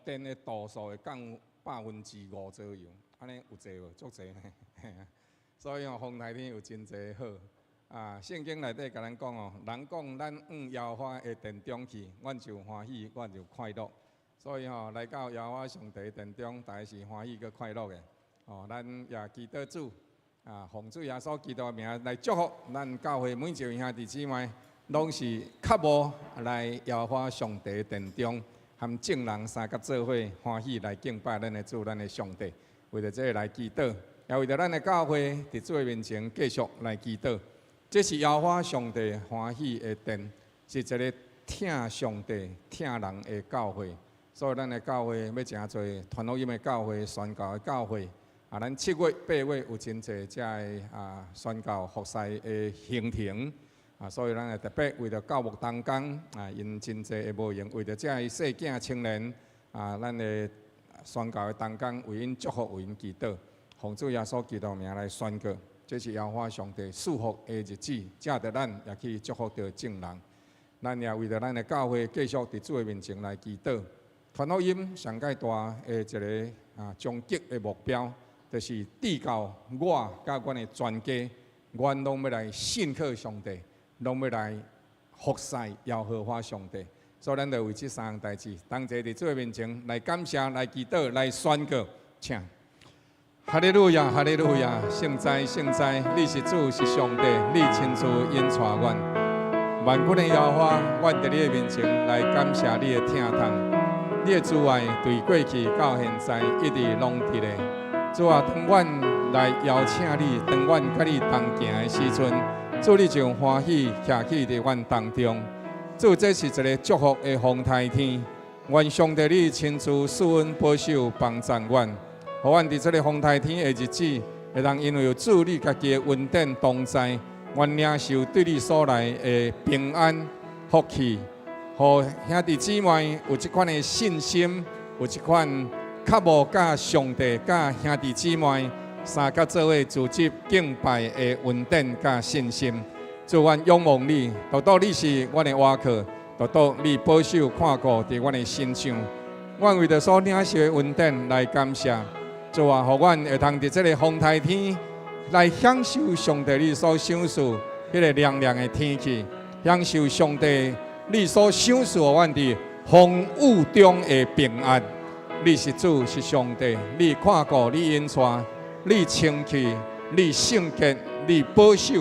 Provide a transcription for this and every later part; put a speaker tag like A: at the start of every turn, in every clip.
A: 電的度數會降5%左右，按呢有濟無？足濟呢。所以哦，風台天有真濟好。啊，聖經內底共咱講哦，人講咱往耶和華的殿中去，阮就歡喜，阮就快樂。所以吼，來到耶和華上帝殿中，大家是歡喜閣快樂的。哦，咱也祈禱主，啊，奉主耶穌基督的名來祝福咱教會每一位兄弟姊妹，攏是渴慕來耶和華上帝殿中，和眾人相佮做伙歡喜來敬拜咱的主，咱的上帝。為著這个來祈禱，也為著咱的教會佇主的面前繼續來祈禱。這是耶和華上帝歡喜的殿，是一个疼上帝、疼人的教會。所以，咱的教會欲誠濟傳福音的教會、宣教的教會。啊，咱7月、8月有真濟遮个啊宣教服侍的行程。啊，所以咱會特別為著教牧同工啊，𪜶真濟的無閒，為著遮个細囝青年啊，咱的宣教的同工為𪜶祝福、為𪜶祈禱，奉主耶穌基督名來宣告，這是耶和華上帝賜福的日子，藉著咱也去祝福著眾人。咱也為著咱的教會繼續佇主的面前來祈禱。傳福音上蓋大的一个啊終極的目標，就是直到我佮阮的全家，阮攏欲來信靠上帝，攏欲來服侍耶和華上帝。所以，咱就為這三項代誌，同齊佇主的面前來感謝、來祈禱、來宣告，請。哈利路亞，哈利路亞，聖哉，聖哉，你是主，是上帝，你親自引帶阮。萬軍的耶和華，阮佇你的面前來感謝你的疼痛，你的慈愛對過去到現在一直攏佇咧。主啊，當阮來邀請你，當阮佮你同行的時陣，主你就歡喜徛起佇阮當中。主，這是一个祝福的風颱天，願上帝你親自賜恩保守幫贊阮，予阮佇這个風颱天的日子，會當因為有主你家己的恩典同在，阮領受對你所來的平安福氣，予兄弟姊妹有這款的信心，有這款渴慕佮上帝、佮兄弟姊妹相佮做伙組織敬拜的恩典佮信心。主，阮仰望你，獨獨你是阮的倚靠，獨獨你保守看顧佇阮的身上。阮為著所領受的恩典來感謝。主啊，予阮會通佇這个風颱天來享受上帝你所賞賜彼个涼涼的天氣，享受上帝你所賞賜予阮佇風雨中的平安。你是主，是上帝，你看顧，你引帶，你清氣，你聖潔，你保守。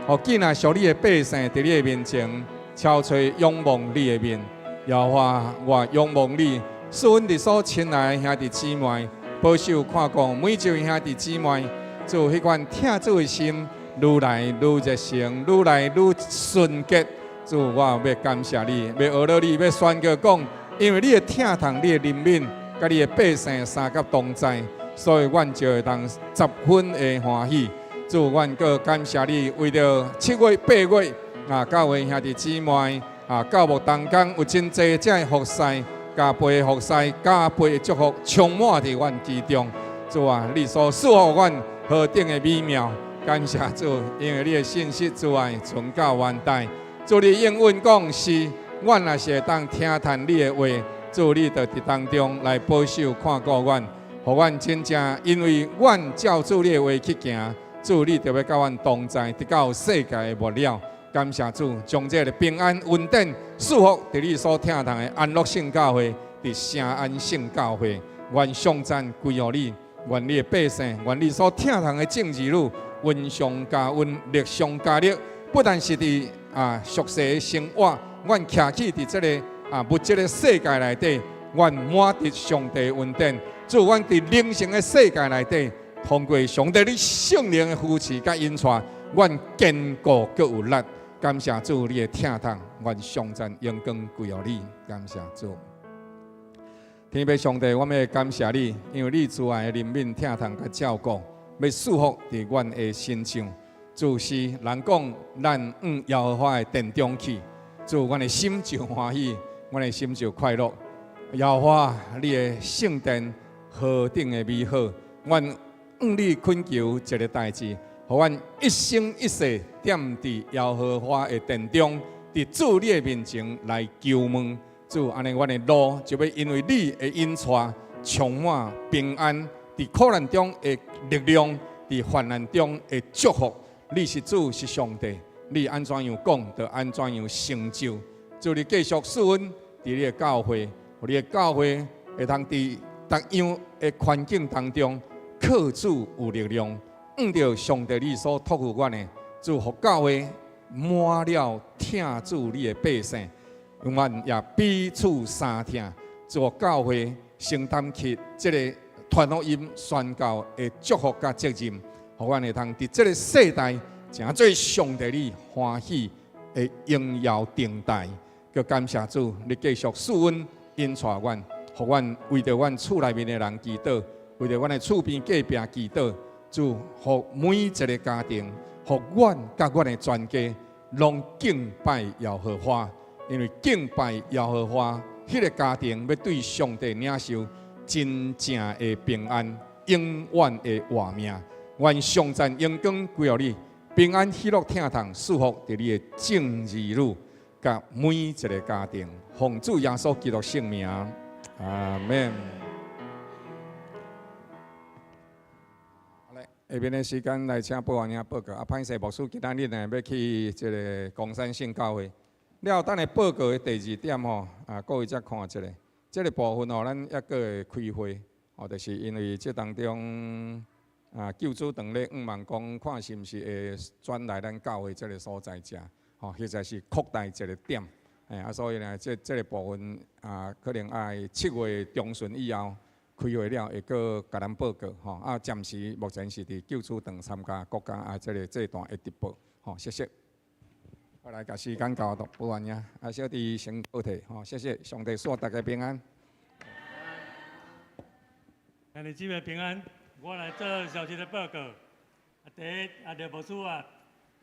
A: 予囝仔屬你的百姓佇你的面前，悄悄仰望你的面。耶和華，我仰望你，賜阮佇所親愛的兄弟姊妹，保守看顧每一位兄弟姊妹，主彼款疼主的心，愈來愈熱誠，愈來愈純潔。主，我欲感謝你，欲學了你，欲宣告講，因為你的疼痛，你的憐憫，佮你的百姓相佮同在，所以阮就會當十分的歡喜。主，阮閣感謝你，為著7月、8月啊，教會兄弟姊妹啊，教牧同工有真濟這个服侍，加倍的服侍，加倍的祝福，充滿佇阮其中。主啊，你所賜予阮何等的美妙，感謝主，因為你的信實慈愛存到萬代。主，你應允講是，阮若是會當聽從你的話，主你就佇當中來保守看顧阮，予阮真正因為阮照主你的話去行。主，你就欲佮阮同在，直到世界的末了。感謝主，將這个平安恩典賜福佇你所疼痛的安樂聖教會，佇聖安聖教會。願頌讚歸予你，願你的百姓，願你所疼痛的眾兒女，恩上加恩，力上加力。不但是佇啊俗世的生活，阮徛起佇這个啊物質的世界內底，阮滿得上帝恩典。主，阮佇靈性的世界內底，通過上帝你聖靈的扶持佮引帶，阮堅固閣有力。感謝主你的疼痛，願頌讚榮光歸予你。感謝主，天父上帝，我欲感謝你，因為你慈愛的憐憫、疼痛佮照顧，欲賜福佇阮的身上。主是人講，咱往耶和華的殿中去，主，阮的心就歡喜，阮的心就快樂。耶和華，你的聖殿何等的美好，阮向你懇求一个代誌，予阮一生一世踮佇耶和華的殿中，佇主你的面前來求問。主，按呢，阮的路就欲因為你的引帶，充滿平安，佇苦難中的力量，佇患難中的祝福。你是主，是上帝，你按怎樣講，就按怎樣成就。主，你繼續賜恩佇你的教會，予你的教會會通佇逐樣的環境當中，靠主有力量，按著上帝你所託付阮的，主，予教會滿了疼主你的百姓，永遠也彼此相疼，主予教會承擔起這個傳福音宣教的祝福佮責任，予阮會通佇這個世代，成做上帝你歡喜的榮耀頂戴。閣感謝主，你繼續賜恩引帶阮，予阮為著阮厝內面的人祈禱，為著阮的厝邊隔壁祈禱。主，予每一个家庭，予阮佮阮的全家，攏敬拜耶和華，因為敬拜耶和華，彼個家庭欲對上帝領受真正的平安，永遠的活命。願頌讚榮光歸予你，平安喜樂疼痛賜福佇你的眾兒女佮每一个家庭，奉主耶穌基督聖名，阿們。好嘞，下面的時間來請保安兄報告。啊，歹勢牧師今仔日呢欲去這个岡山聖教會。了後，等下報告的第二點吼，啊，各位再看一下，這个部分吼，咱猶閣會開會，吼，就是因為這當中啊，救主堂咧，向望講看是毋是會轉來咱教會這个所在遮，吼，或者是擴大一个點，嘿，啊，所以呢，這个部分啊，可能愛7月中旬以後開會了，會閣共咱報告，吼，啊，暫時目前是佇救主堂參加國家啊，這个祭壇的直播，吼，謝謝。我來共時間交予保安兄，啊，小弟先告退，吼，謝謝，上帝賜大家平安。
B: 兄弟姊妹平安，我來做小一个報告。啊，第一，啊，廖牧師啊，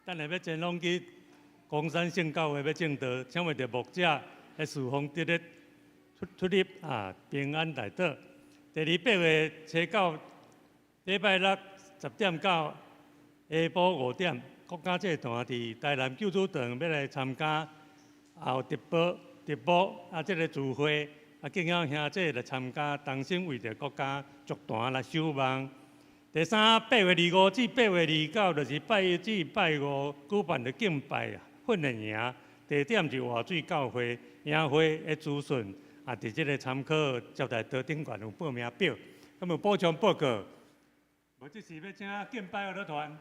B: 等下欲前往去岡山聖教會欲證道，請問著牧者的事奉得咧出出入啊，平安來到。第二，8月7、9，禮拜六10點到下晡5點，國家祭壇佇台南救主堂欲來參加，也有直播啊，這个聚會啊，敬仰兄弟來參加，同心為著國家祝壇來守望。第三，8月25至8月29，就是拜一至拜五舉辦的敬拜訓練營，地點是活水教會營會的資訊，啊，佇這个參考接待桌頂懸有報名表，咁有補充報告。無，這是欲請敬拜樂團。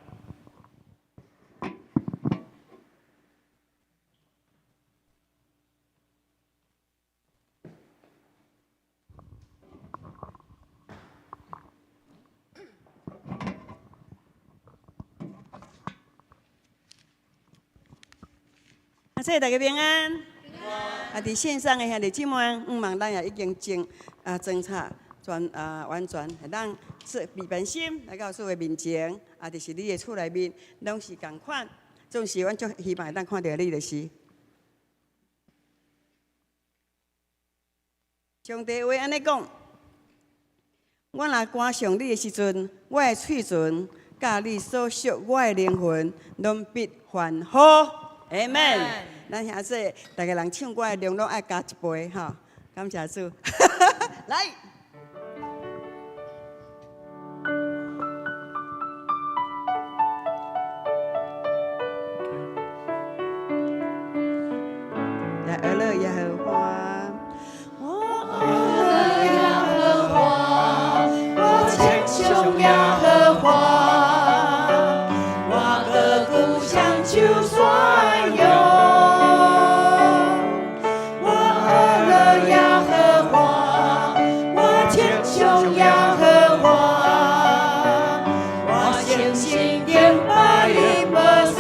C: 啊，祝大家平安。啊，佇線上的兄弟姊妹，向望咱也已經正啊裝插全啊完全，會當做備平心來到主的面前，啊，就是你的厝內面攏是仝款，總是阮足希望會當看著你就是。上帝話按呢講：我若歌頌你的時陣，我的喙唇佮你所贖我的靈魂，攏必歡呼。阿門。咱兄弟，逐个人唱歌的量攏愛加一倍吼，感謝主。來。來，阿樂耶和華，
D: 我阿樂耶和華，我稱頌耶和華，我的故鄉就算有。我阿樂耶和華，我稱頌耶和華，我相信敬拜無煞。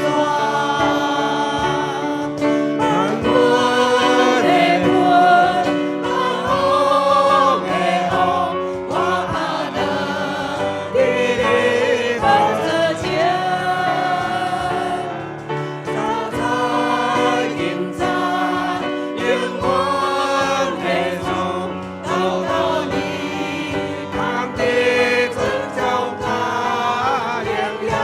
D: 萬軍的軍，萬王的王，我阿樂佇你寶座前，早在今在，永遠的主，禱告你，通得尊榮加榮耀。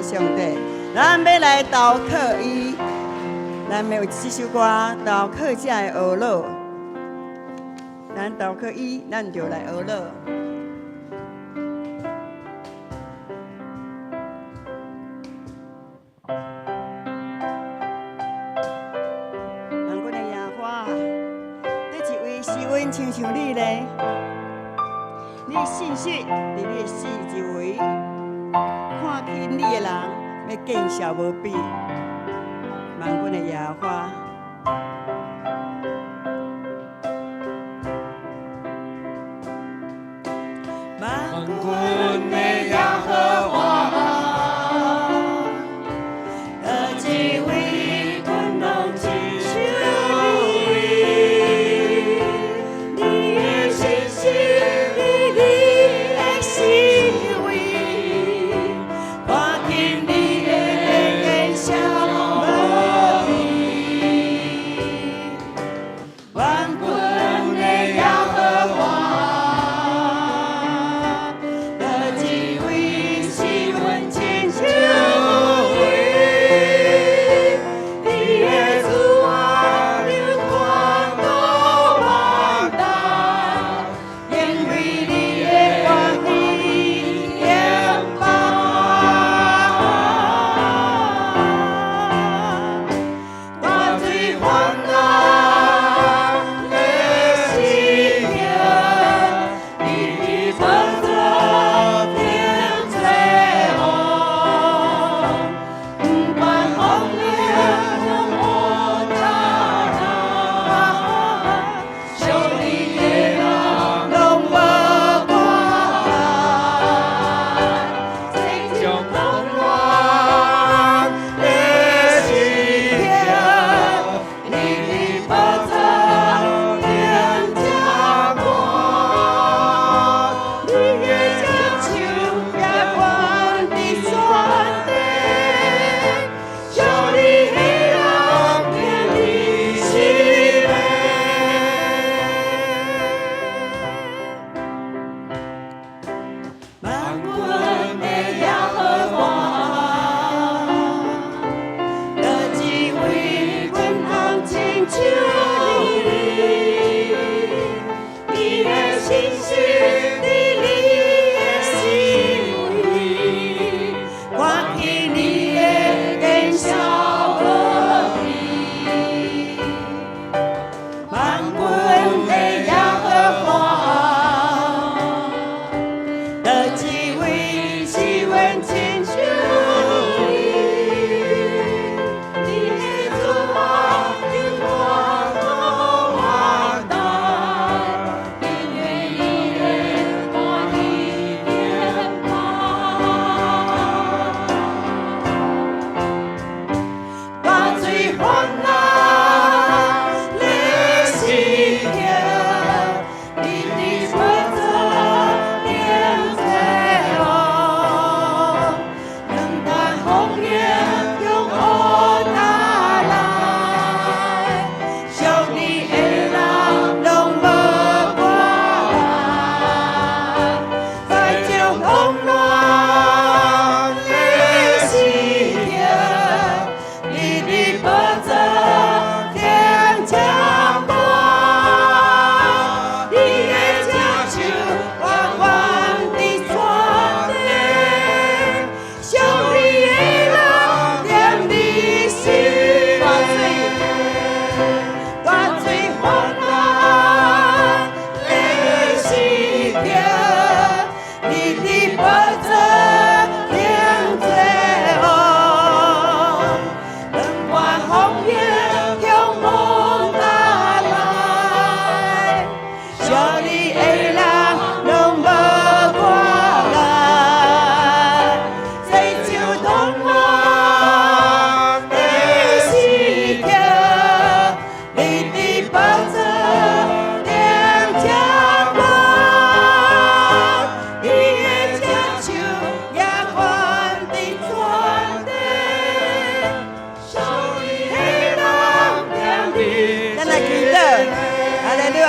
C: 咱上帝，咱欲來投靠伊，咱欲為這首歌投靠才會呵咾。咱投靠伊，咱就來呵咾。萬軍的耶和華，佗一位是阮親像你呢？你信實佇你的四周圍，看輕你的人，欲見笑無比。萬軍的耶和華。萬軍的耶和華，佗一位阮攏親像你，你的信實，你的四圍，看輕你的見笑無比。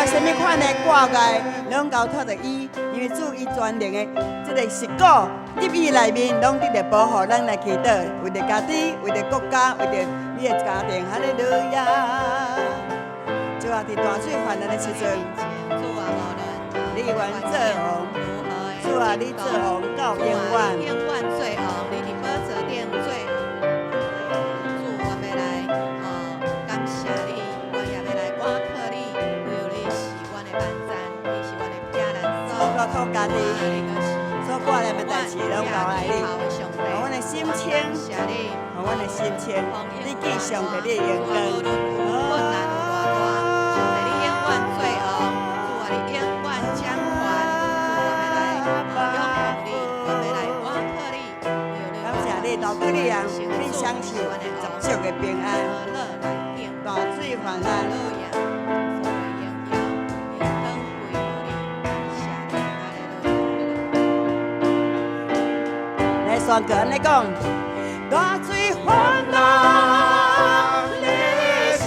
C: 啊，啥物款的掛礙，攏交託予伊，因為主伊全能的這个實果入伊內面，攏得著保護咱來祈禱，為著家己，為著國家，為著你的家庭，哈利路亞。主啊，佇大水泛濫的時陣，你願做王，主啊，你做王到永遠。
E: 永遠做王，你佇寶座頂做王。主，我欲來感謝你，我也欲來倚靠你，唯有你是阮的磐石，你是阮的避難所。
C: 所託家己，所掛念的代誌，攏交予你，予阮的心清，予阮的心清，你見上帝你的榮光。
E: 困難有偌大，上帝你永遠做王，主啊，你永遠掌權，主，我欲來仰望你，我欲來倚靠你。
C: 感謝你，禱告你啊，你享受十足的平安，大水泛濫。
E: 來
C: 來宣告按呢講，大水泛濫的時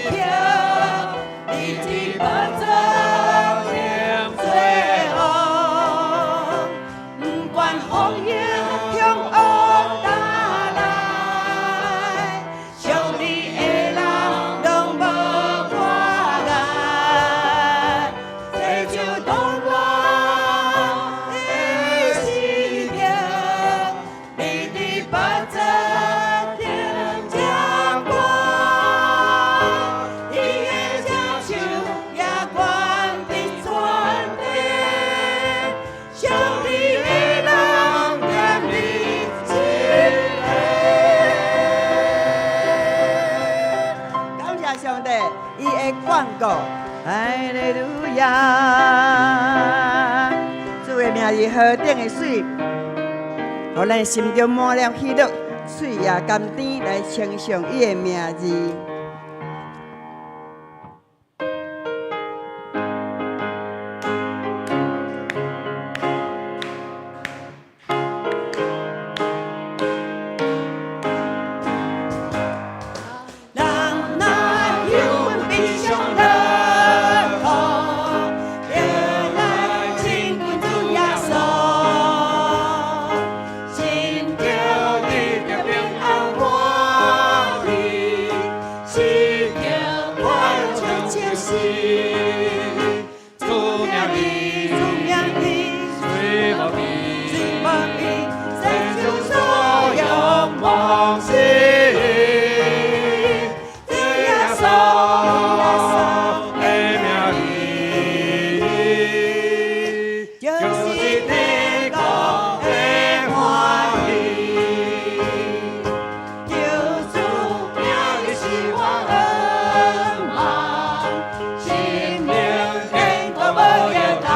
C: 刻，你佇寶座頂做王，不管風湧向惡打來，屬你的人攏無掛礙，世上動亂的時刻，你佇寶座頂掌權，你的左手也懸佇全地，屬你的人踮你一个。感謝上帝，伊會看顧，哈利路亞！主的名是何等的媠，予咱心中滿了喜樂，喙也甘甜，來稱頌伊的名字。人若有悲傷樂苦，就來親近主耶穌，心中得著平安歡喜，心中快樂充清新。主名字，主名字，
B: 水無邊，
C: 水無邊，世上所有
B: 夢醒。
C: 主耶穌，
B: 的名字，
C: 就是天國的歡喜。求主名字是我願望，生命堅固無搖動。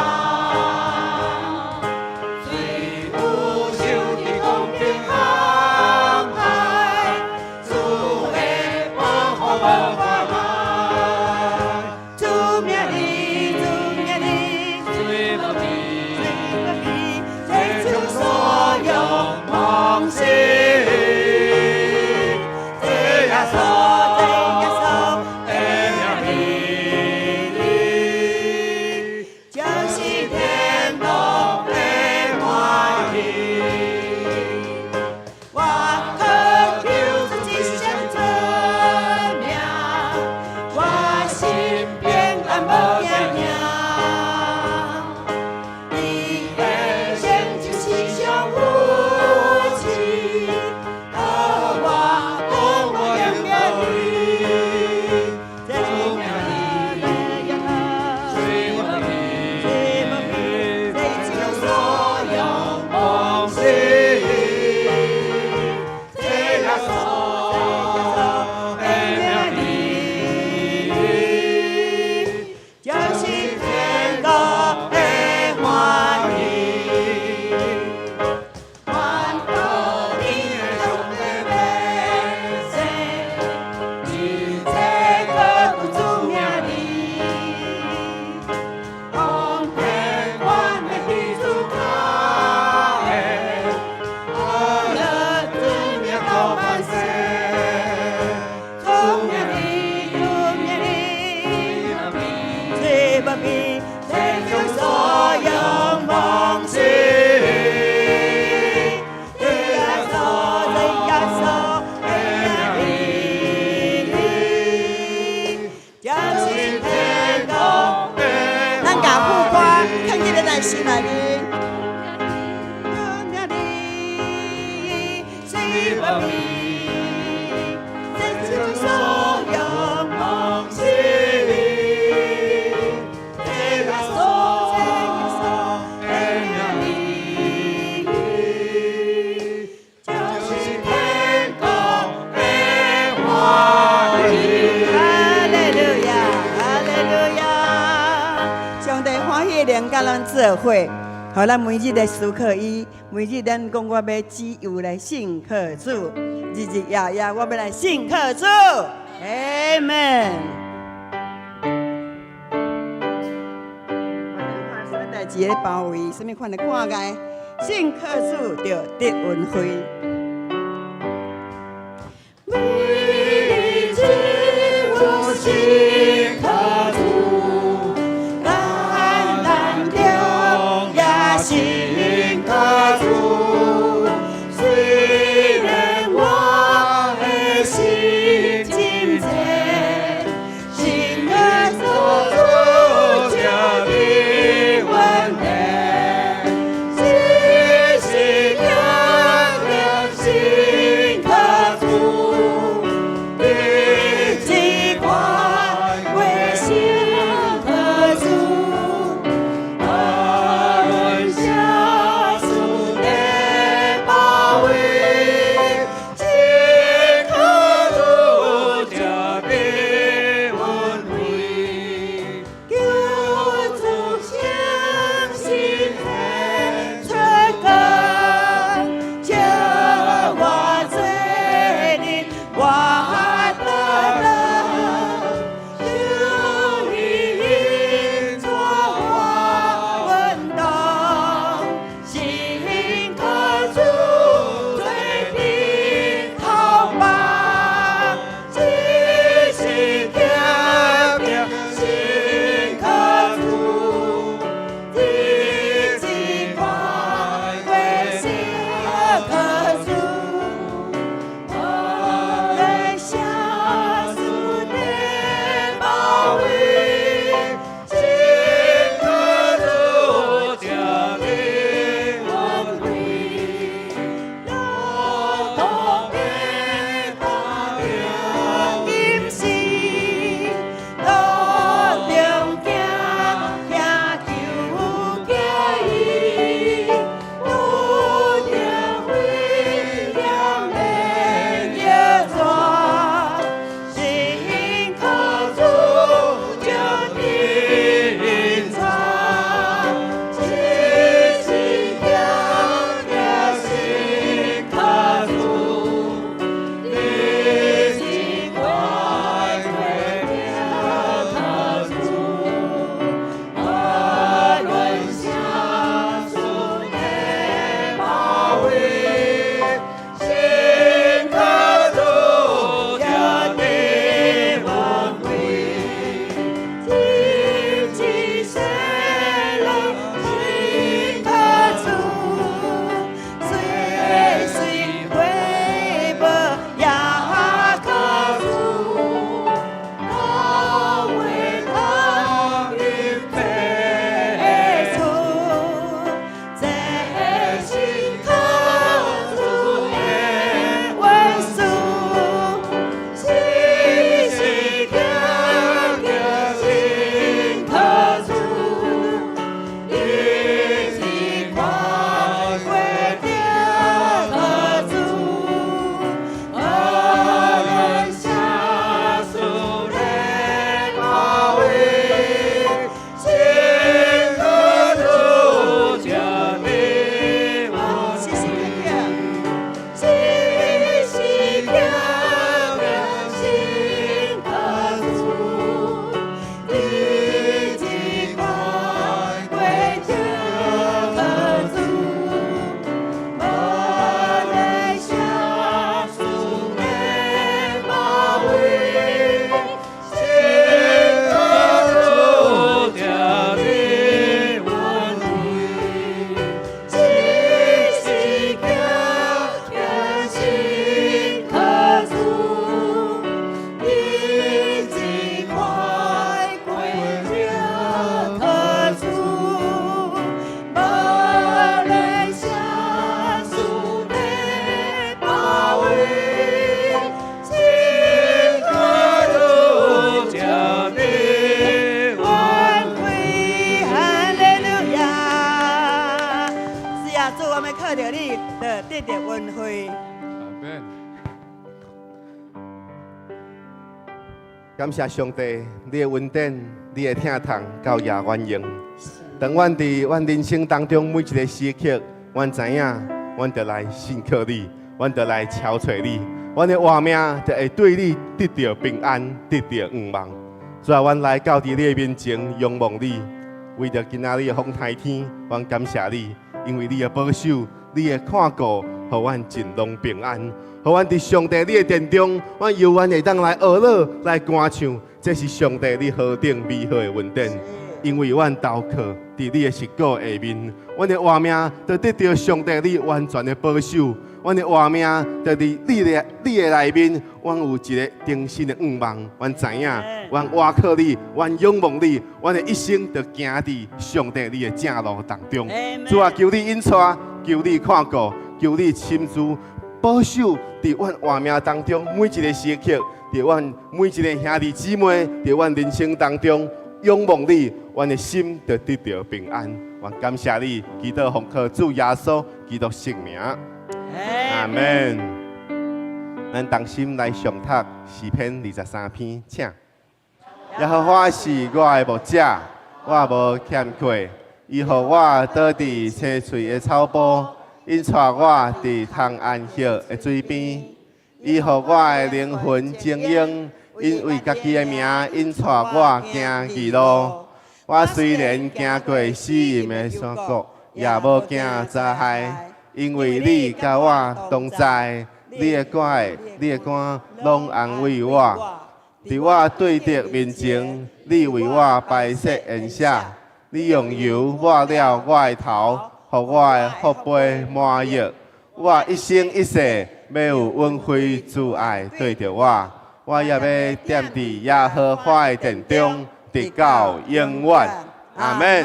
C: 咱的心內面。命你最完美，這就是所有夢想。這耶穌，這耶穌的名，就是天國的歡喜。哈利路亞，哈利路亞！上帝歡喜的靈佮咱做伙，予咱每日來思考伊，每日咱講我欲只有來信靠主，日日夜夜我欲來信靠主，阿門。我來看啥物代誌咧包圍，啥物款的看見，信靠主就得恩惠。
D: 每日有信靠主，艱難中也信靠主。雖然我的心真濟，信靠主就得恩惠，時時常常。
F: 感謝上帝，你的恩典，你的疼痛到夜遠用。當阮佇阮人生當中每一個時刻，阮知影，阮著來信靠你，阮著來朝揣你，阮的活命就會對你得著平安，得著向望。主啊，阮來到佇你的面前，仰望你，為著今仔日的風颱天，阮感謝你，因為你的保守，你的看顧，予阮盡攏平安。予阮佇上帝你的殿中，阮猶原會當來學樂，來歌唱，這是上帝你何等美好的恩典。因為阮投靠佇你的實骨下面，阮的活命就得著上帝你完全的保守。阮的活命就佇你的你的內面，阮有一個終身的願望。阮知影，阮倚靠你，阮仰望你，阮的一生就行佇上帝你的正路當中。主啊，求你引帶，求你看顧，求你親自保守佇阮活命當中每一個時刻，佇阮每一個兄弟姊妹，佇阮人生當中仰望你，阮的心就得著平安。我感謝你，祈禱奉靠主耶穌基督聖名，阿門。咱同心來誦讀詩篇23篇，請。耶和華是我的牧者，我無欠缺。伊予我倒佇青翠的草埔。𪜶帶我佇通安歇的水邊，伊予我的靈魂晶瑩，𪜶為家己的名，𪜶帶我行義路。我雖然行過死蔭的山谷，也無驚災害，因為你佮我同在，你的拐、你的竿攏安慰我。佇我對敵面前，你為我擺設筵席，你用油抹了我的頭。予我的福杯滿溢，我一生一世欲有恩惠慈愛對著我，我也欲踮佇耶和華的殿中，直到永遠。阿門。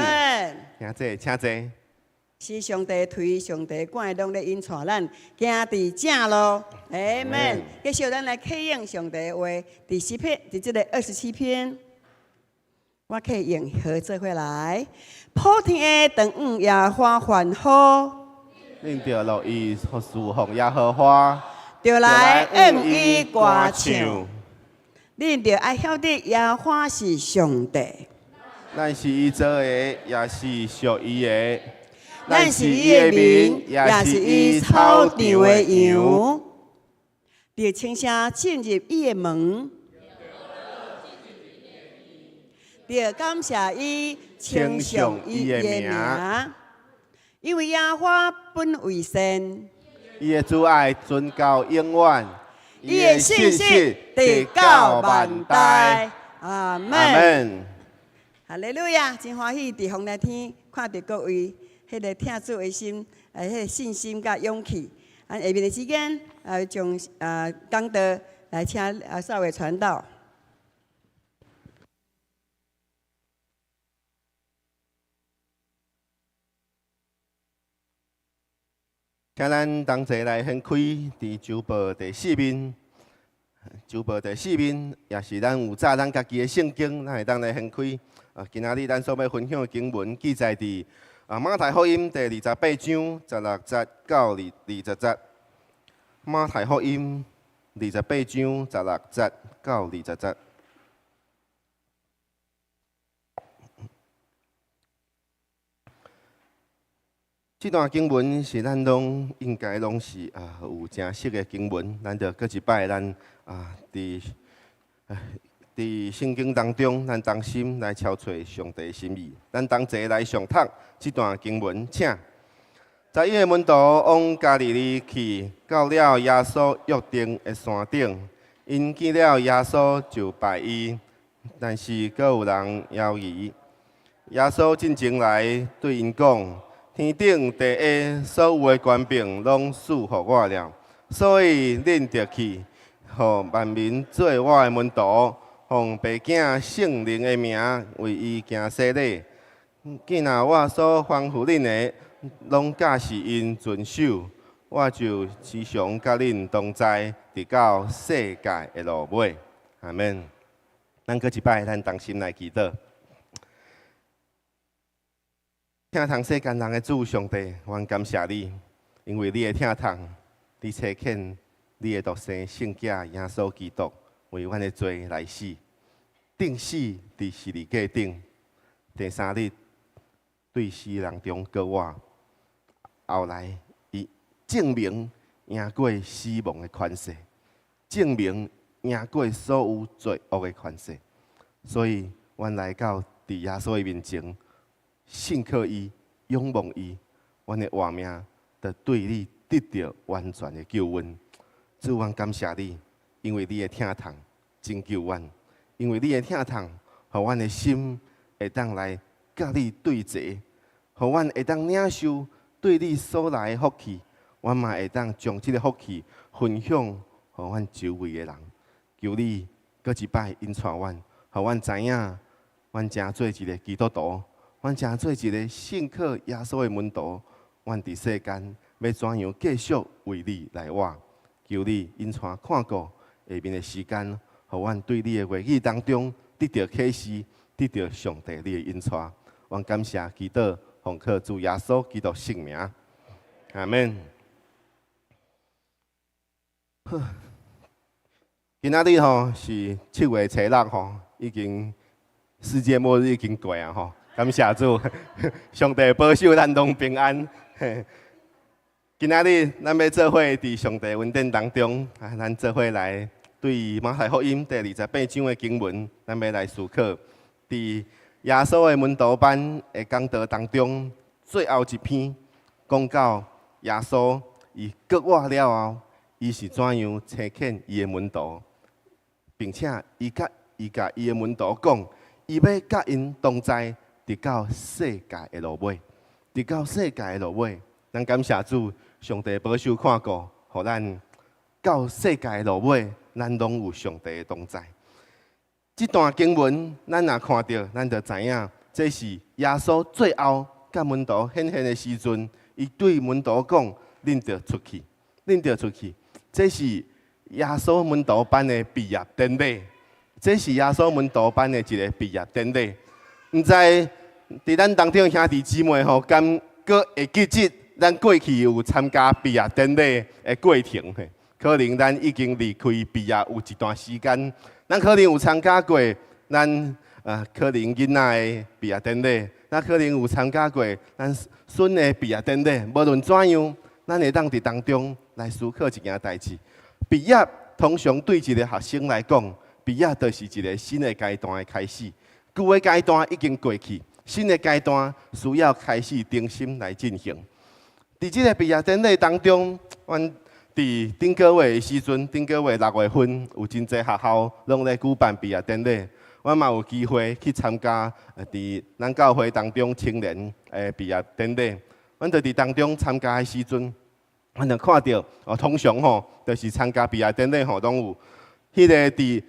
F: 請坐，請坐。
C: 是上帝推，上帝管，攏咧引帶咱行佇正路。阿門。繼續咱來啟用上帝的話，佇詩篇，佇這个27篇，我啟用合做伙來。普天的當向耶和華歡呼，
F: 恁著樂意事奉耶和華，
C: 著來向伊歌唱。恁著愛曉得耶和華是上帝。
F: 咱是伊造的，也是屬伊的。
C: 咱是伊的民，也是伊草場的羊。著輕聲進入伊的門。著感謝伊，稱頌伊的名，因為耶和華本為善，
F: 伊的慈愛存到永遠，
C: 伊的信實直到萬代。阿門。哈利路亞！真歡喜佇風颱天看著各位，彼个疼主的心，彼个信心佮勇氣。啊，下面的時間，將講道來請少偉傳道。
F: 請咱同齊來掀開佇周報第四面，周報第四面也是咱有載咱家己的聖經，咱會當來掀開。啊，今仔日咱所欲分享的經文記載佇馬太福音第28章16節到20節。馬太福音28章16節到20節。這段經文是咱攏應該攏是有誠熟的經文，咱就閣一擺咱佇佇聖經當中，咱同心來朝揣上帝心意。咱同齊來誦讀這段經文，請。十一个門徒往加利利去，到了耶穌約定的山頂，𪜶見了耶穌就拜伊，但是閣有人猶疑。耶穌進前來對𪜶講：天頂地下所有的權柄攏賜予我了，所以恁著去，予萬民做我的門徒，奉父子聖靈的名為伊行洗禮。既若我所吩咐恁的，攏教示𪜶遵守，我就時常佮恁同在，直到世界的落尾。阿門。咱閣一擺，咱同心來祈禱。疼痛世間人的主上帝，阮感謝你，因為你的疼痛，你差遣你的獨生聖子耶穌基督為阮的罪來死。釘死佇十字架頂，第三日對死人中復活。後來，伊證明贏過死亡的權勢，證明贏過所有罪惡的權勢。所以，阮來到佇耶穌的面前，信靠伊，仰望伊，阮的活命就對你得著完全的救恩。主，阮感謝你，因為你的疼痛拯救阮，因為你的疼痛，予阮的心會當來佮你對齊，予阮會當領受對你所來的福氣，阮嘛會當將這個福氣分享予阮周圍的人。求你閣一擺引帶阮，予阮知影，阮成做一個基督徒，阮成做一個信靠耶穌的門徒，阮佇世間欲怎樣繼續為你來活？求你引帶看顧下面的時間，予阮對你的話語當中得著啟示，得著上帝你的引帶。阮感謝祈禱，奉靠主耶穌基督聖名，阿門。好，今仔日吼是7月初6吼，已經世界末日已經過啊吼，感謝主，上帝保守咱攏平安。今仔日咱欲做伙佇上帝恩典當中，啊，咱做伙來對馬太福音第28章的經文，咱欲來思考。佇耶穌的門徒班的講道當中，最後一篇講到耶穌伊復活了後，伊是怎樣差遣伊的門徒，並且伊共伊的門徒講，伊欲佮𪜶同在，直到世界的落尾，直到世界的落尾。咱感謝主，上帝保守看顧，予咱到世界的落尾，咱攏有上帝的同在。這段經文，咱若看著，咱就知影，這是耶穌最後佮門徒顯現的時陣，伊對門徒講：恁著出去，恁著出去。這是耶穌門徒班的畢業典禮，這是耶穌門徒班的一個畢業典禮。毋知佇咱當中兄弟姊妹吼，敢閣會記得咱過去有參加畢業典禮的過程？可能咱已經離開畢業有一段時間，咱可能有參加過咱可能囡仔的畢業典禮，咱可能有參加過咱孫的畢業典禮。無論怎樣，咱會當佇當中來思考一件代誌。畢業通常對一個學生來講，畢業就是一個新的階段的開始。舊的階段已經過去，新的階段需要開始重新來進行。佇這個畢業典禮當中，阮佇頂個月的時陣，頂個月6月份有真濟學校攏咧舉辦畢業典禮，我嘛有機會去參加佇咱教會當中青年的畢業典禮。阮就佇當中參加的時陣，阮就看著哦，通常吼，就是參加畢業典禮吼，攏有彼個佇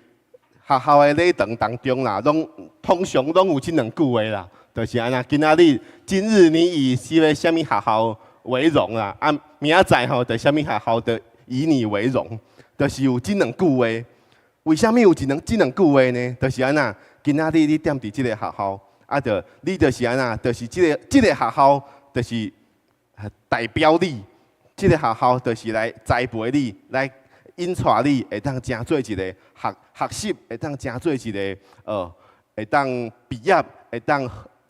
F: 學校的禮堂當中啦，攏通常攏有這兩句話啦，就是按呢，今仔日今日你以這个啥物學校為榮啦，啊，明仔載吼，就啥物學校就以你為榮，就是有這兩句話。為啥物有這兩句話呢？就是按呢，今仔日你踮佇這個學校，啊，就你就是按呢，就是這個學校就是代表你，這個學校就是來栽培你，來引帶你，會當成做一個學習，會當成做一個會當畢業，會當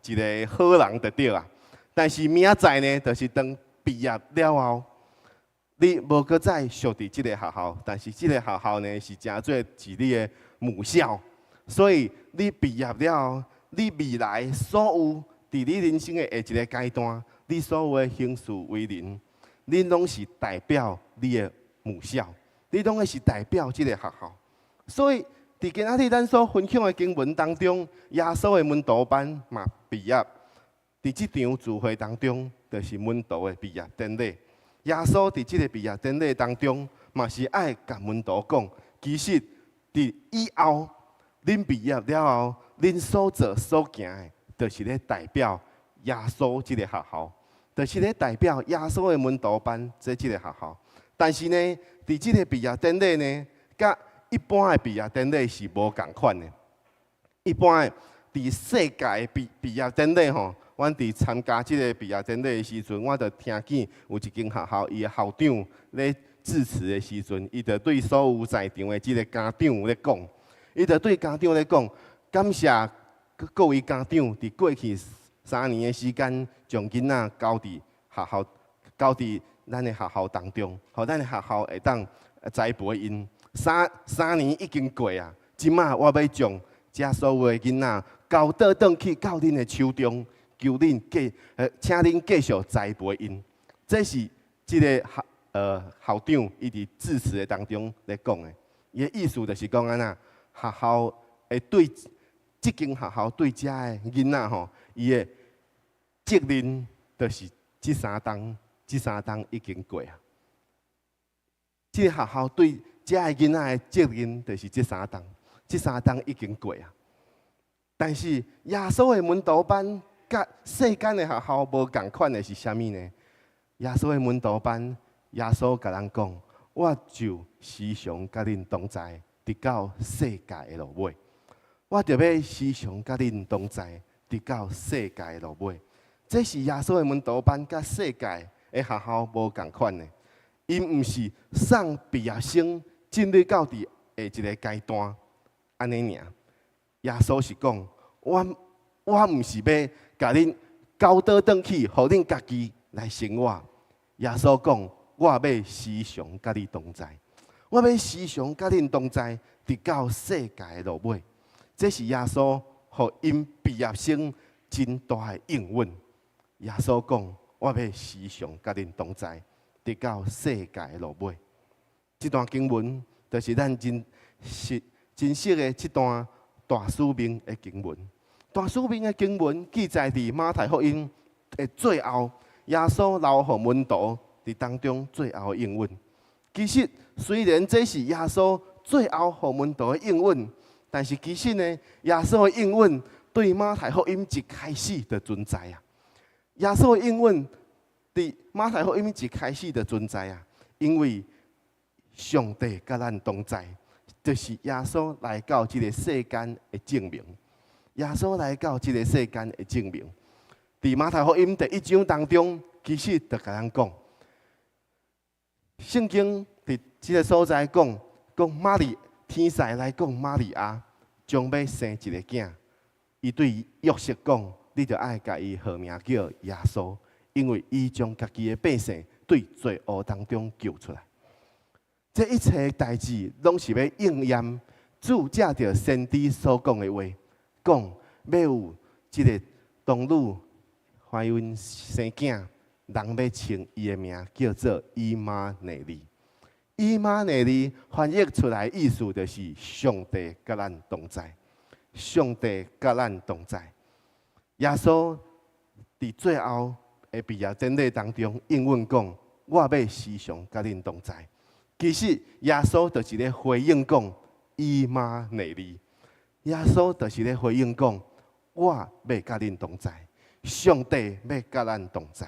F: 一個好人就對啊。但是明仔載呢，就是當畢業了後，你無閣再屬佇這個學校，但是這個學校呢是成做是你的母校，所以你畢業了後，你未來所有佇你人生的下一個階段，你所有的行事為人，你攏是代表你的母校，你攏會是代表這個學校。所以佇今仔日咱所分享的經文當中，耶穌的門徒班嘛畢業。佇這場聚會當中，就是門徒的畢業典禮。耶穌佇這個畢業典禮當中，嘛是愛共門徒講，其實佇以後，恁畢業了後，恁所做所行的，就是咧代表耶穌這個學校，就是咧代表耶穌的門徒班這個學校。但是呢，佇這個畢業典禮呢，佮一般的畢業典禮是無仝款的。一般的佇世界的畢業典禮吼，阮佇參加這個畢業典禮的時陣，我就聽見有一間學校伊的校長咧致辭的時陣，伊就對所有在場的這個家長咧講，伊就對家長咧講，感謝各位家長佇過去3年的時間，將囡仔交佇學校，交佇咱的學校當中，予咱的學校會當栽培𪜶。三年已經過啊，這馬我欲將遮所有的囡仔交倒轉去到恁的手中，求恁繼，請恁繼續栽培𪜶。這是這个校長伊佇致辭的當中咧講的，伊的意思就是講按怎，學校會對這間學校對遮的囡仔吼，伊的責任就是這三冬，這三冬已經過啊。這个學校對遮的囡仔的責任就是這三冬，這三冬已經過啊。但是耶穌的門徒班佮世間的學校無仝款的是啥物呢？耶穌的門徒班，耶穌共咱講：我就時常佮恁同在，直到世界的落尾。我著欲時常佮恁同在，直到世界的落尾。這是耶穌的門徒班佮世界的學校無仝款的。𪜶毋是送畢業生進入到佇下一个階段，按呢爾。耶穌是講：我毋是欲共恁交倒轉去，予恁家己來生活。耶穌講：我欲時常佮你同在，我欲時常佮恁同在，直到世界的落尾。這是耶穌予𪜶畢業生真大的應允。耶穌講：我欲時常佮恁同在，直到世界的落尾。這段經文就是咱真熟、真熟的這段大使命的經文。大使命的經文記載佇馬太福音的最後，耶穌留予門徒佇當中最後的應允。其實雖然這是耶穌最後予門徒的應允，但是其實呢，耶穌的應允對馬太福音一開始就存在啊。耶穌的應允佇馬太福音一開始就存在啊，因為上帝佮咱同在，就是耶穌來到這个世間的證明。耶穌來到這个世間的證明，佇馬太福音第一章當中，其實就共咱講，聖經佇這个所在講，講瑪利天使來講瑪利亞將欲生一个囝，伊對約瑟講，你著愛共伊號名叫耶穌，因為伊將家己的百姓對罪惡當中救出來。這一切代誌攏是欲應驗主藉著先知所講的話，講欲有這个童女懷孕生囝，人欲稱伊的名叫做以馬內利。以馬內利翻譯出來意思就是上帝佮咱同在，上帝佮咱同在。耶穌佇最後的畢業典禮當中應允講：我欲時常佮恁同在。其實耶穌就是咧回應講以馬內利。耶穌就是咧回應講：我欲佮恁同在，上帝欲佮咱同在。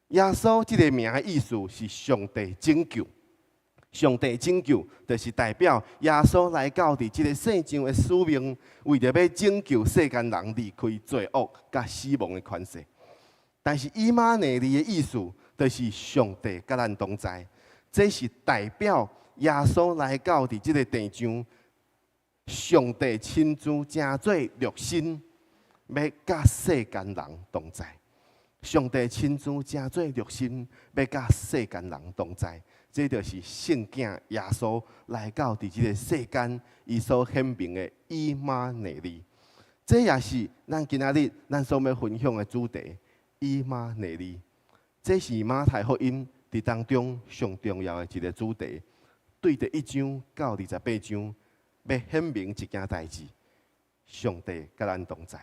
F: 耶穌這个名的意思是上帝拯救，上帝拯救就是代表耶穌來到佇這个世上的使命，為著欲拯救世間人離開罪惡佮死亡的權勢。但是以馬內利的意思就是上帝佮咱同在，這是代表耶穌來到佇這个地上，上帝親自成做肉身，欲佮世間人同在。上帝親自成做肉身，欲佮世間人同在，這就是聖囝耶穌來到佇這个世間，伊所顯明的以馬內利。這也是咱今仔日咱所欲分享的主題：以馬內利。這是馬太福音佇當中上重要的一个主題。對第一章到28章，欲顯明一件代誌：上帝佮咱同在，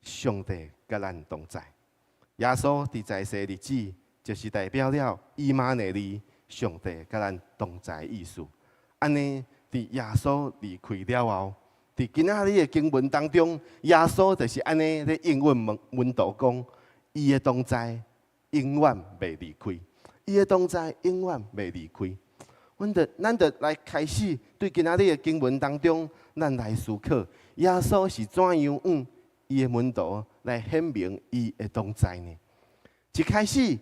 F: 上帝佮咱同在。耶穌佇在世日子，就是代表了以馬內利，上帝佮咱同在的意思。按呢，佇耶穌離開了後，佇今仔日的經文當中，耶穌就是按呢咧應允門徒講，伊的同在永遠袂離開，伊的同在永遠袂離開。咱就來開始對今仔日的經文當中，咱來思考耶穌是怎樣向伊的門徒來顯明伊的同在呢？一開始，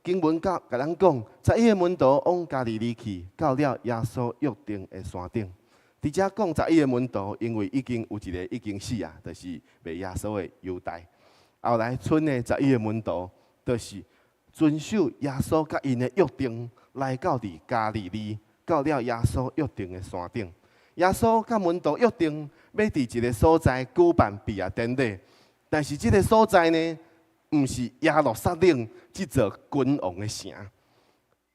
F: 經文共咱講，11个門徒往加利利去，到了耶穌約定的山頂。佇遮講十一个門徒，因為已經有一个已經死啊，就是賣耶穌的猶大。後來賰的十一个門徒，就是遵守耶穌佮𪜶的約定，來到佇加利利，到了耶穌約定的山頂。耶穌佮門徒約定，欲佇一个所在舉辦畢業典禮，但是這个所在呢，毋是耶路撒冷這座君王的城。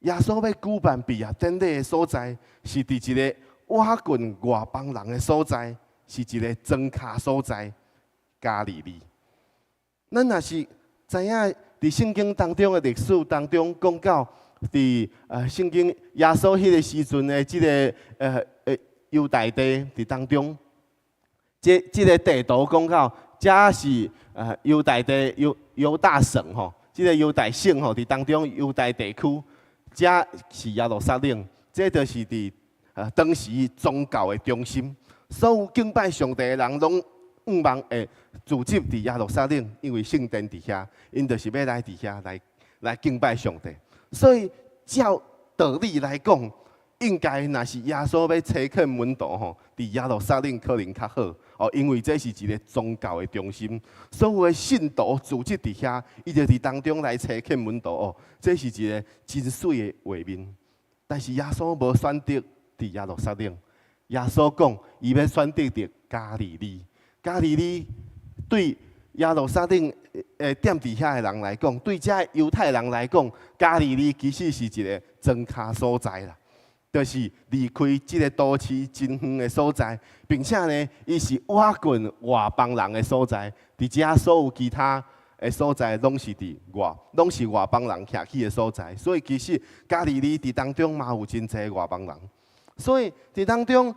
F: 耶穌欲舉辦畢業典禮的所在，是佇一个倚近外邦人的所在，是一个莊跤所在，加利利。咱若是知影佇聖經當中的歷史當中講到，佇聖經耶穌彼个時陣的這个猶大地佇當中，這個地圖講到，遮是猶大地猶猶大省吼，這个猶大省吼佇當中猶大地區，遮是耶路撒冷，這就是佇當時宗教的中心，所有敬拜上帝的人攏向望會聚集佇耶路撒冷，因為聖殿佇遐，𪜶就是欲來佇遐來敬拜上帝。所以照道理來講，應該若是耶穌欲差遣門徒吼，佇耶路撒冷可能較好哦，因為這是一个宗教的中心，所有的信徒聚集佇遐，伊就佇當中來差遣門徒哦，這是一个真媠的畫面。但是耶穌無選擇佇耶路撒冷，耶穌講，伊欲選擇佇加利利。加利利對耶路撒冷踮佇遐的人來講，對遮猶太人來講，加利利其實是一个莊跤所在啦，就是離開這个都市真遠的所在，並且呢，伊是倚近外邦人的所在。佇遮所有其他的所在，攏是外邦人徛起的所在。所以其實加利利佇當中嘛有真濟外邦人。所以佇當中，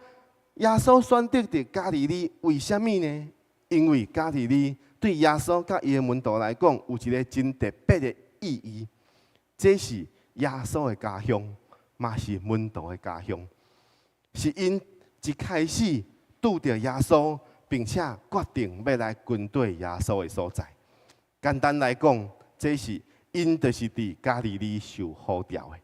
F: 耶穌選擇佇加利利，為啥物呢？因為加利利對耶穌佮伊的門徒來講，有一个真特別的意義。這是耶穌的家鄉，嘛是門徒的家鄉。是𪜶一開始拄著耶穌，並且決定欲來跟綴耶穌的所在。簡單來講，這是𪜶就是佇加利利受呼召的。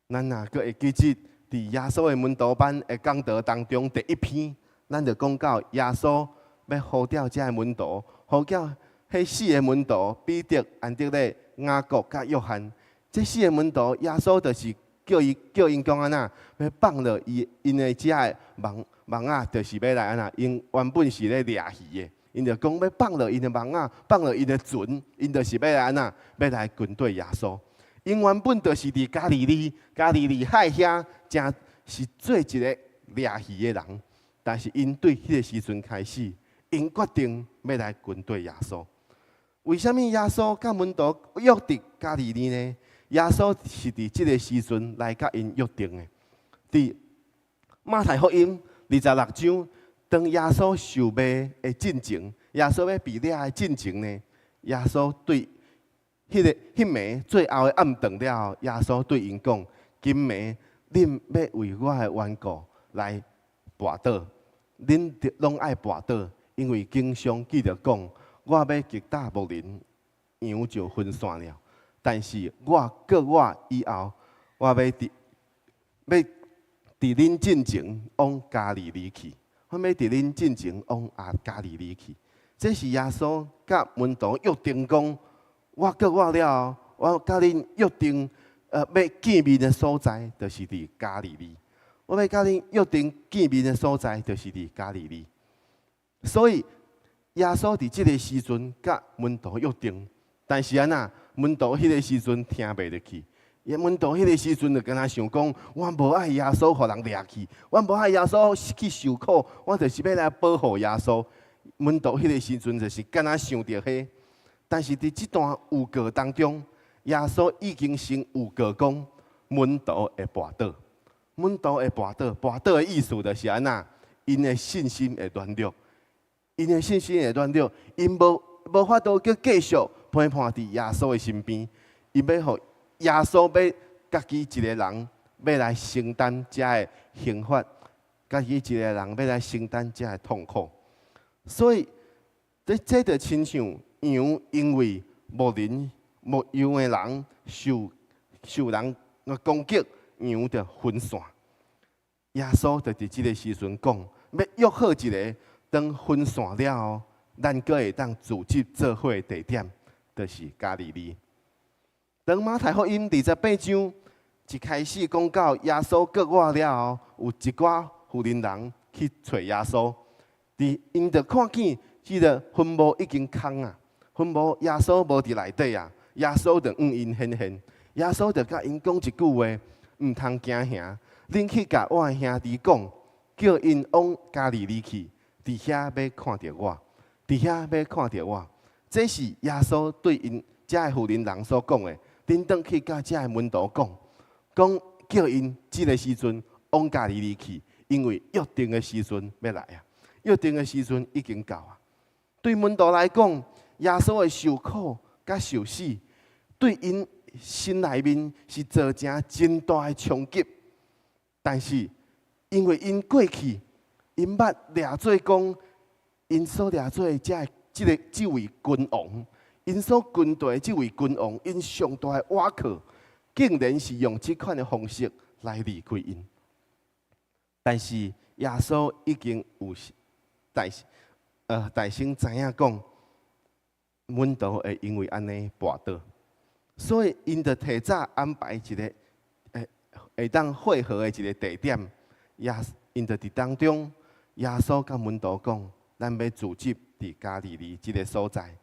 F: 咱若閣會記得，佇耶穌的門徒班的講道當中，第一篇，咱就講到耶穌欲呼召遮个門徒，呼召彼四个門徒：彼得、安德烈、雅各、佮約翰。這四个門徒，耶穌就是叫𪜶講按怎，欲放落𪜶的遮个網網仔，就是欲來按怎？𪜶原本是咧掠魚的，𪜶就講欲放落𪜶的網仔，放落𪜶的船，𪜶就是欲來按怎？欲來跟綴耶穌。𪜶原本就是佇加利利、加利利海遐，正是做一个掠魚的人。但是𪜶對彼个時陣開始，𪜶決定欲來跟綴耶穌。為啥物耶穌佮門徒約佇加利利呢？耶穌是佇這个時陣來佮𪜶約定的。佇馬太福音26章，當耶穌受賣的進前，耶穌欲被掠的進前呢，耶穌對彼个彼暝最後的暗頓了後，耶穌對𪜶講：今暝恁欲為我的緣故來跋倒，恁攏愛跋倒，因為經上記著講，我欲擊打牧人，羊就分散了。但是我復活以後，我欲佇恁進前往加利利去，我欲佇恁進前往加利利去。這是耶穌佮門徒約定講，我復活了後，我佮恁約定，欲見面的所在，就是佇加利利。我欲佮恁約定見面的所在，就是佇加利利。所以耶穌佇這个時陣佮門徒約定，但是按怎？門徒彼个時陣聽袂入去，伊門徒彼个時陣就敢若想講，我無愛耶穌予人掠去，我無愛耶穌去受苦，我就是欲來保護耶穌。門徒彼个時陣就是敢若想著彼，但是佇這段預告當中，耶穌已經先預告講，門徒會跋倒，門徒會跋倒，跋倒的意思就是按怎？𪜶的信心會軟弱，𪜶的信心會軟弱，𪜶無法度閣繼續陪伴佇耶穌的身邊，𪜶欲予耶穌欲家己一个人欲來承擔遮个刑罰，家己一个人欲來承擔遮个痛苦。所以，這就親像羊因為牧人牧羊的人受人攻擊，羊就分散。耶穌就佇這个時陣講，欲約好一个，當分散了後，咱閣會當聚集做伙的地點，就是加利利。當馬太福音28章一開始講到耶穌復活了後，有一寡婦人人去揣耶穌，佇𪜶就看見這个墳墓已經空啊，墳墓耶穌無佇內底啊，耶穌就向𪜶顯現，耶穌就共𪜶講一句話，毋通驚嚇，恁去共我的兄弟講，叫𪜶往加利利去，佇遐欲看著我，佇遐欲看著我。這是耶穌對𪜶遮个婦人人所講的。恁轉去共遮个門徒講，講叫𪜶這个時陣往加利利去，因為約定的時陣欲來啊，約定的時陣已經到啊。對門徒來講，耶穌的受苦佮受死，對𪜶心內面是造成真大的衝擊。但是因為𪜶過去，𪜶捌掠做講，𪜶所掠做的這這个這位君王。𪜶所跟隨的這位君王，𪜶上大的倚靠，竟然是用這款的方式來離開𪜶。但是耶穌已經有大大先知影講，門徒會因為按呢跋倒，所以𪜶就提早安排一个會當會合的一个地點。𪜶就佇當中，耶穌佮門徒講，咱欲聚集佇加利利這个所在。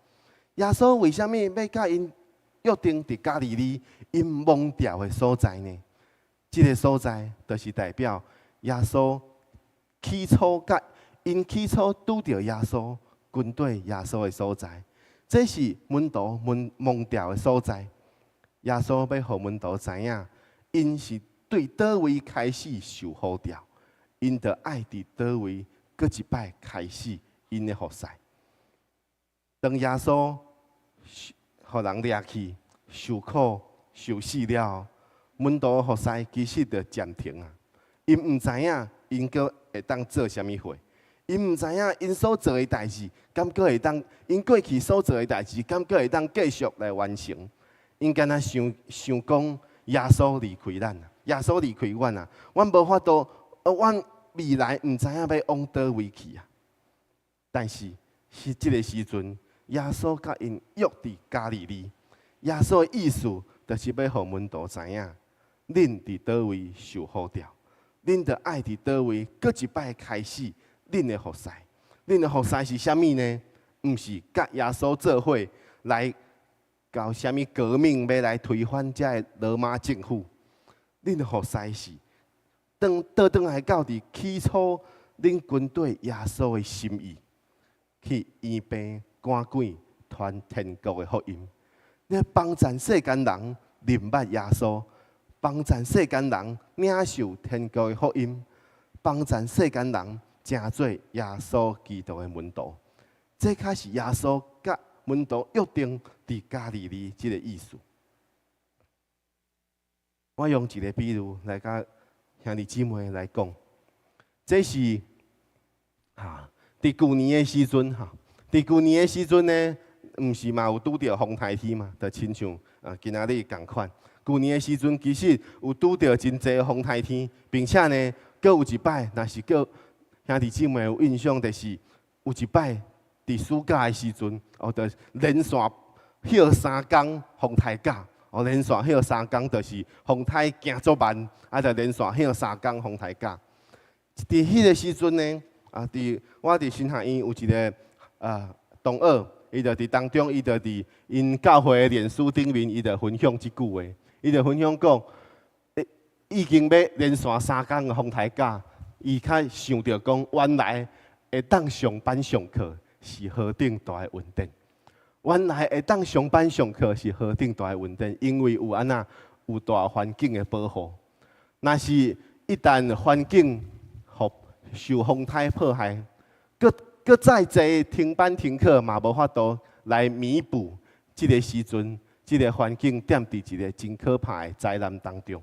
F: 耶穌為啥物欲佮𪜶約定佇加利利𪜶蒙召的所在呢？這个所在就是代表耶穌起初佮𪜶起初拄著耶穌跟隨耶穌的所在，這是門徒們蒙召的所在。耶穌欲予門徒知影，𪜶是對佗位開始受呼召，𪜶就愛佇佗位閣一擺開始𪜶的服侍。當耶穌予人掠去受苦受死了，門徒服侍其實就暫停啊。𪜶毋知影𪜶閣會當做啥物貨，𪜶毋知影𪜶所做的代誌，敢閣會當𪜶過去所做的代誌，敢閣會當繼續來完成。𪜶敢若想想講耶穌離開咱，耶穌離開阮啊，阮無法度，阮未來毋知影欲往佗位去啊。但是是這个時陣，耶穌佮𪜶約佇加利利。耶穌的意思就是欲予門徒知影，恁佇佗位受呼召，恁著愛佇佗位閣一擺開始恁的服侍。恁的服侍是啥物呢？毋是佮耶穌做伙來搞啥物革命，欲來推翻這个羅馬政府。恁的服侍是轉倒轉來到佇起初恁跟隨耶穌的心意，去醫病趕鬼傳天國的福音。你幫贊世間人認捌耶穌，幫贊世間人領受天國的福音，幫贊世間人成做耶穌基督的門徒。這較是耶穌佮門徒約定佇加利利這个意思。我用一个比喻來佮兄弟姊妹來講，這是哈佇舊年的時陣哈，佇舊年的時陣呢，毋是嘛有拄著風颱天嘛，就親像啊今仔日仝款。舊年的時陣其實有拄著真濟風颱天，並且呢，閣有一擺，若是閣兄弟姊妹有印象，就是有一擺佇暑假的時陣，哦，就連續歇三工風颱假，哦，連續歇三工，就是風颱行足慢，啊，就連續歇三工風颱假。佇彼个時陣呢，啊，佇我佇神學院有一个同學，伊就佇當中，伊就佇𪜶教會的臉書頂面，伊就分享這句話，伊就分享講，已經欲連續三工的風颱假，伊較想著講，原來會當上班上課是何等大的恩典。原來會當上班上課是何等大的恩典，因為有按怎有大環境的保護。若是一旦環境予受風颱破壞，閣閣再濟停班停課嘛無法度來彌補這个時陣，這个環境踮佇一个真可怕的災難當中。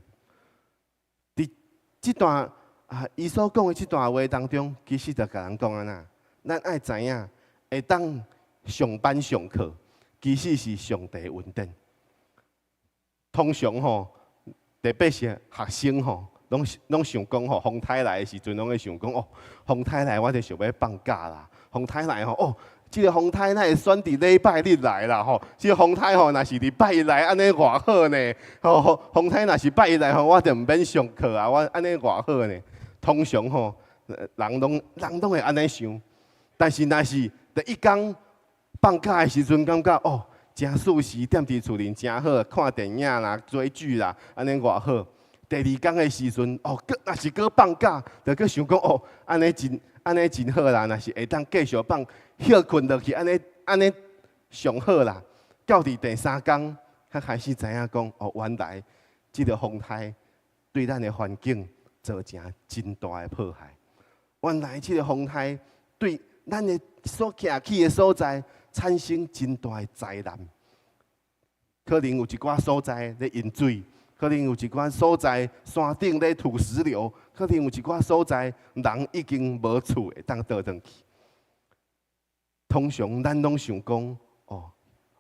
F: 佇這段啊，伊所講的這段話當中，其實就共人講按怎，咱愛知影會當上班上課，其實是上帝恩典。通常吼，特別是學生吼，攏想講吼，風颱來的時陣，攏會想講哦，風颱來我就想欲放假啦。風颱來吼，哦，這個風颱哪會選佇禮拜日來啦吼？這個風颱吼，若是佇拜一來，按呢偌好呢？吼，風颱若是拜一來吼，我就毋免上課啊，我按呢偌好呢？通常吼，人攏會按呢想。但是若是第一工放假的時陣，感覺哦，誠舒適，踮佇厝裡誠好，看電影啦、追劇啦，按呢偌好。第二工的時陣，哦，閣若是閣放假，就閣想講哦，按呢真好啦。若是會當繼續放，歇睏落去，按呢上好啦。到佇第三工，才開始知影講，哦，原來這個風颱對咱的環境造成真大的破壞。原來這個風颱對咱的所徛起的所在產生真大的災難。可能有一寡所在咧淹水。可能有一寡所在山頂咧土石流，可能有一寡所在人已經無厝會當倒轉去。通常咱攏想講，哦，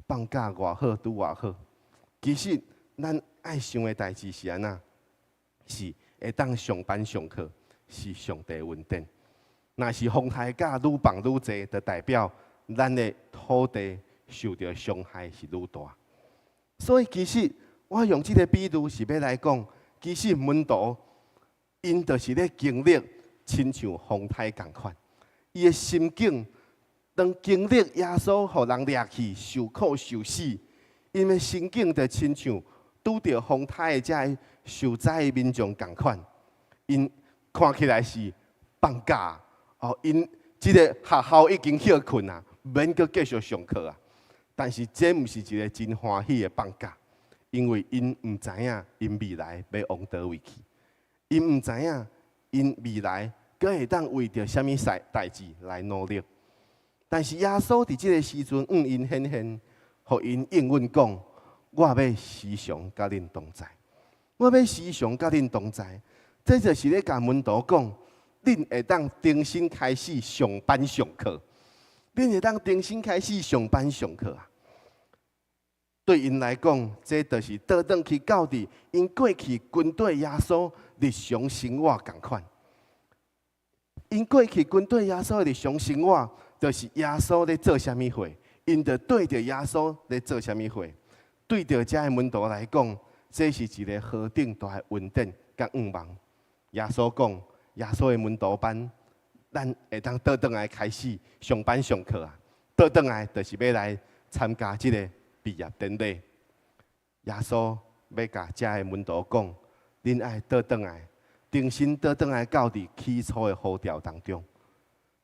F: 放假偌好，拄偌好。其實咱愛想的代誌是按怎？是會當上班上課，是上帝恩典。若是風颱假愈放愈濟，就代表咱的土地受著傷害是愈大。所以其實，我用這個比喻是欲來講，其實門徒𪜶就是咧經歷親像風颱仝款，伊的心境當經歷耶穌予人掠去受苦受死，𪜶的心境就親像拄著風颱的這个受災的民眾仝款，𪜶看起來是放假，哦，𪜶這个學校已經歇睏啊，免閣繼續上課啊。但是這毋是一个真歡喜的放假。因為𪜶毋知影𪜶未來欲往佗位去，𪜶毋知影𪜶未來閣會當為著啥物事代誌來努力。但是耶穌佇這个時陣，向𪜶顯現，予𪜶應允講：我欲時常佮恁同在，我欲時常佮恁同在。這就是咧共門徒講，恁會當重新開始上班上課，恁會當重新開始上班上課啊！對𪜶來講，這就是倒轉去到佇𪜶過去跟綴耶穌日常生活仝款。𪜶過去跟綴耶穌日常生活，就是耶穌咧做啥物貨，𪜶就對著耶穌咧做啥物貨。對著這个門徒來講，這是一个何等大的恩典佮向望。耶穌講，耶穌的門徒班，咱會當倒轉來開始上班上課啊！倒轉來就是欲來參加這个畢業典禮。耶穌欲共遮个門徒講，恁愛倒轉來，重新倒轉來到佇起初的呼召當中，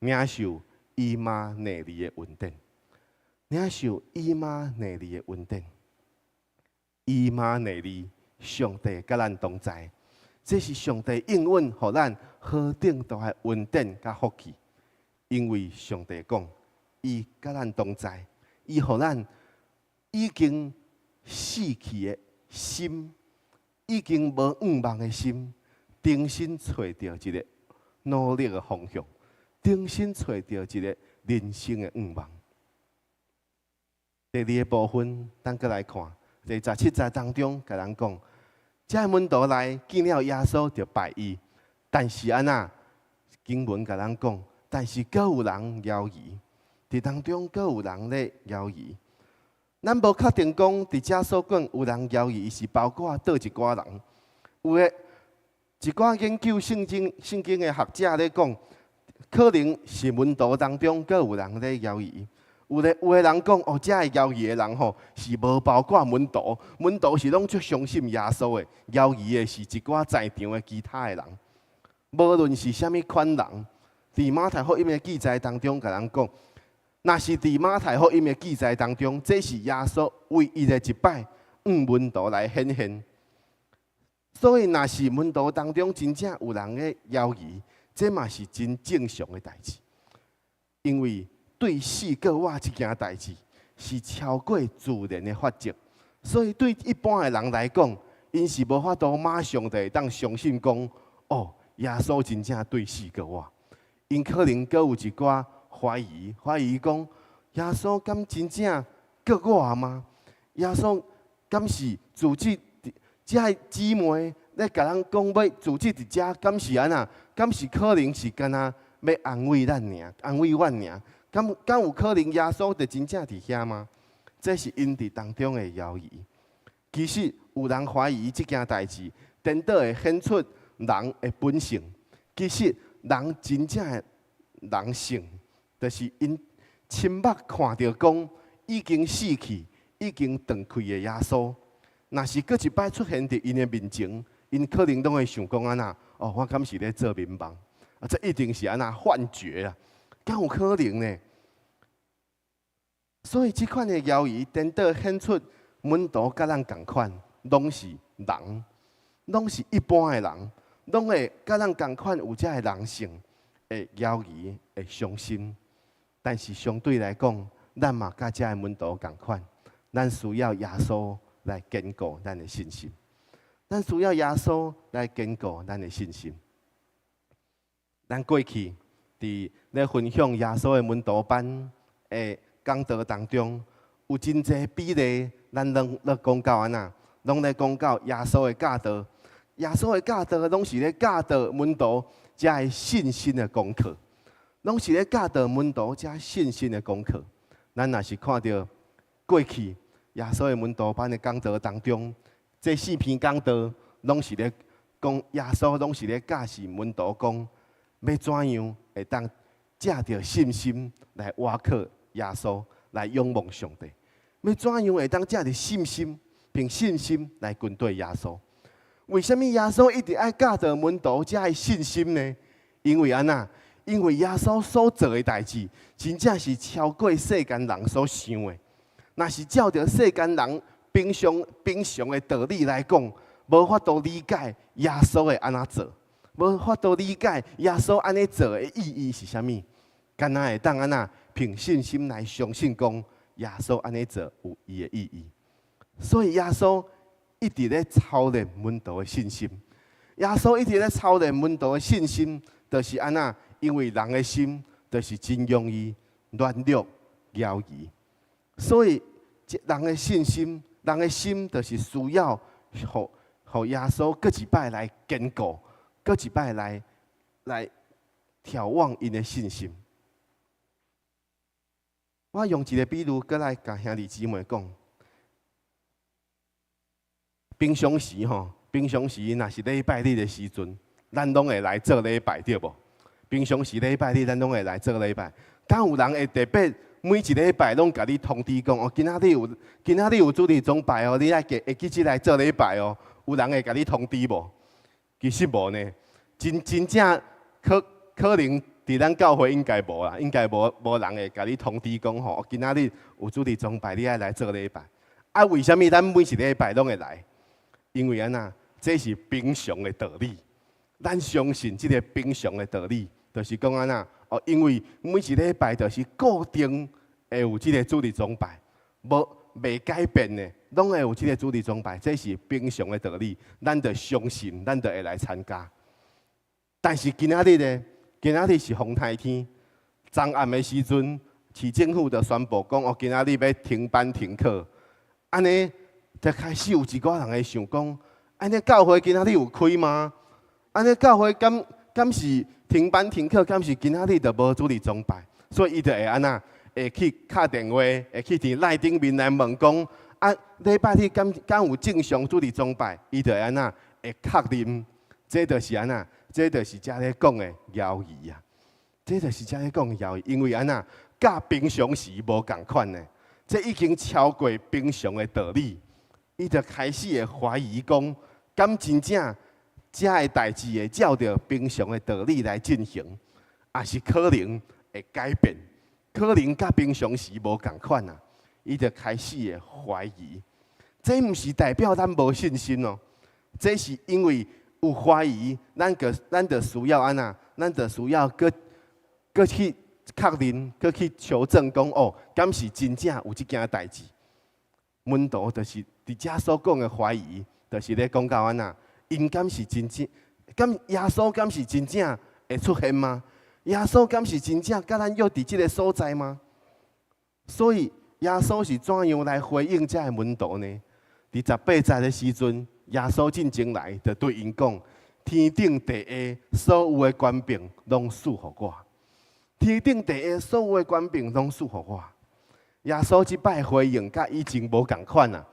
F: 領受以馬內利的恩典，領受以馬內利的恩典。以馬內利，上帝佮咱同在，這是上帝應允予咱何等大的恩典佮福氣。因為上帝講，伊佮咱同在，伊予咱已經死去的心，已經無向望的心，重新揣著一个努力的方向，重新揣著一个人生的向望。第二个部分，咱閣來看，第十七節當中，共咱講，這个門徒來見了耶穌就拜伊，但是按怎？經文共咱講，但是閣有人猶疑，佇當中閣有人咧猶疑。咱無確定講，佇遮所講有人猶疑，是包括佗一寡人。有的一寡研究聖經的學者咧講，可能是門徒當中閣有人咧猶疑。有的人講，哦，遮个猶疑的人吼，是無包括門徒，門徒是攏足相信耶穌的，猶疑的是一寡在場的其他的人。無論是啥物款人，佇馬太福音的記載當中，共咱講，若是佇馬太福音的記載當中，這是耶穌唯一的一擺向門徒來顯現。所以，若是門徒當中真正有人咧猶疑，這嘛是真正常的代誌。因為對死過活這件代誌是超過自然的法則，所以對一般的人來講，𪜶是無法度馬上就會當相信講，哦，耶穌真正對死過活。𪜶可能閣有一寡懷疑，懷疑講耶穌敢真正救我嗎？耶穌敢是自己遮个姊妹咧共人講欲自這佇遮，敢是按怎？敢是可能是敢若欲安慰咱爾，安慰阮爾？敢有可能耶穌就真正佇遐嗎？這是𪜶佇當中的猶疑。其實有人懷疑這件代誌，顛倒會顯出人的本性。其實人真正的人性，就是𪜶親目看著講已經死去、已經斷氣的耶穌，若是閣一擺出現佇𪜶的面前，𪜶可能攏會想講按怎？哦，我敢是咧做眠夢？啊，這一定是按怎幻覺啊？敢有可能呢？所以這款的猶疑，顛倒顯出門徒佮咱仝款，攏是人，攏是一般的人，攏會佮咱仝款有這个人性，會猶疑，會傷心。但是相對來講，咱嘛佮這个門徒仝款，咱需要耶穌來堅固咱的信心。咱需要耶穌來堅固咱的信心。咱過去佇咧分享耶穌的門徒班的講道當中，有真濟比例，咱攏咧講到按怎，攏咧講到耶穌的教導。耶穌的教導攏是咧教導門徒這个信心的功課，攏是咧教導門徒這信心的功課。咱若是看著過去耶穌的門徒班的講道當中，這四篇講道攏是咧講耶穌，攏是咧教示門徒講，欲怎樣會當藉著信心來倚靠耶穌，來仰望上帝。欲怎樣會當藉著信心，憑信心來跟隨耶穌？為啥物耶穌一直愛教導門徒這个信心呢？因為按怎？因為耶穌所做的代誌，真正是超過世間人所想的。若是照著世間人平常平常的道理來講，無法度理解耶穌會按怎做，無法度理解耶穌按呢做的意義是啥物。敢若會當按怎憑信心來相信講耶穌按呢做有伊的意義。所以耶穌一直咧操練門徒的信心。耶穌一直咧操練門徒的信心，就是按怎？因為人的心就是真容易軟弱、猶疑，所以人的信心、人的心就是需要予予耶穌閣一擺來堅固，閣一擺來挑旺𪜶的信心。我用一個比喻，閣來共兄弟姊妹講。平常時吼，平常時若是禮拜日的時陣，咱攏會來做禮拜，對無？平常時禮拜日，咱攏會來做禮拜。敢有人會特別每一禮拜攏共你通知講哦，今仔日有今仔日有主日崇拜哦，你愛記會記得來做禮拜哦。有人會共你通知無？其實無呢，真真正可可能佇咱教會應該無啦，應該無無人會共你通知講吼，今仔日有主日崇拜，你愛來做禮拜。啊，為啥物咱每一禮拜攏會來？因為按怎？這是平常的道理。咱相信這個平常的道理，就是講按怎？哦，因為每一禮拜就是固定會有這個主日崇拜，無袂改變的，攏會有這個主日崇拜，這是平常的道理，咱就相信，咱就會來參加。但是今仔日呢？今仔日是風颱天，昨暗的時陣，市政府就宣布講，哦，今仔日欲停班停課。按呢，就開始有一寡人會想講，按呢教會今仔日有開嗎？按呢教會敢敢是停班停課？敢是今仔日就無主日崇拜？所以伊就會按怎？會去敲電話，會去佇 LINE 頂面來問講，啊，禮拜日敢敢有正常主日崇拜？伊就會按怎？會確認，這就是按怎？這就是遮咧講的猶疑啊！這就是遮咧講的猶疑，因為按怎？佮平常時無仝款的，這已經超過平常的道理，伊就開始會懷疑講，敢真正遮个代誌會照著平常的道理來進行，抑是可能會改變，可能佮平常時無仝款啊！伊就開始會懷疑，這毋是代表咱無信心哦，這是因為有懷疑，咱就咱就需要按怎？咱就需要閣閣去確認，閣去求證講哦，敢是真正有這件代誌？門徒就是佇遮所講的懷疑，就是咧講到按怎？𪜶敢是真正？敢耶穌敢是真正會出現嗎？耶穌敢是真正佮咱約佇這个所在嗎？所以耶穌是怎樣來回應這个門徒呢？佇十八節的時陣，耶穌進前來，就對𪜶講：天頂地下所有的權柄，攏賜予我。天頂地下所有的權柄，攏賜予我。耶穌這擺回應，佮以前無仝款啊！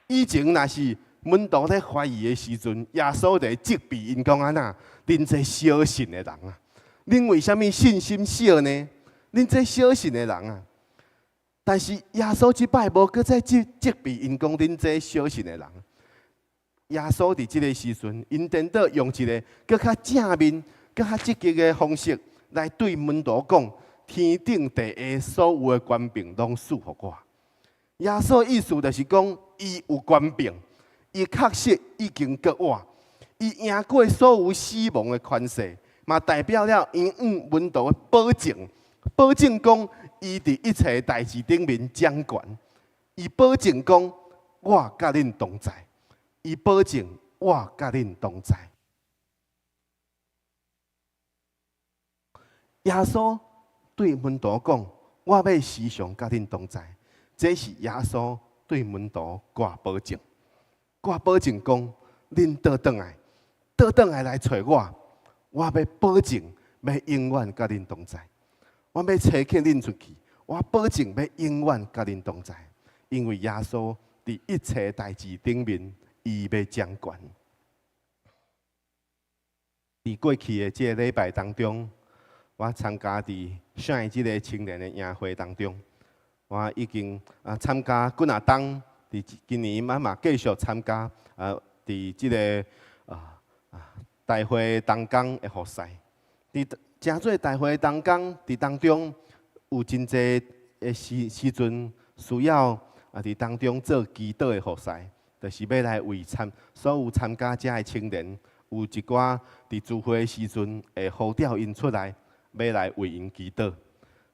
F: 以前若是門徒咧懷疑的時陣，耶穌就會責備𪜶講按怎？恁這小信的人啊！恁為啥物信心小呢？恁這小信的人啊！但是耶穌這擺無閣再責備𪜶講恁這小信的人。耶穌佇這个時陣，𪜶顛倒用一个閣較正面、閣較積極的方式來對門徒講：天頂地下所有的權柄攏賜予我。耶穌意思就是講，伊有權柄，伊確實已經過活，伊贏過所有死亡的權勢，嘛代表了伊向門徒的保證，保證講伊佇一切代誌頂面掌權，伊保證講我佮恁同在，伊保證我佮恁同在。耶穌對門徒講：我欲時常佮恁同在。這是耶穌對門徒掛保證，掛保證講：恁倒轉來，倒轉來來揣我，我欲保證欲永遠佮恁同在。我欲差遣恁出去，我保證欲永遠佮恁同在。因為耶穌佇一切代誌頂面，伊欲掌權。佇過去的這个禮拜當中，我參加佇上這个青年的營會當中。我已經啊參加幾若冬，佇今年我嘛繼續參加啊，佇這个啊大會同工的服侍。佇誠濟大會同工佇當中有真濟的時陣需要啊佇當中做祈禱的服侍，就是欲來為所有參加遮的青年，有一寡佇聚會的時陣會呼召𪜶出來，欲來為𪜶祈禱。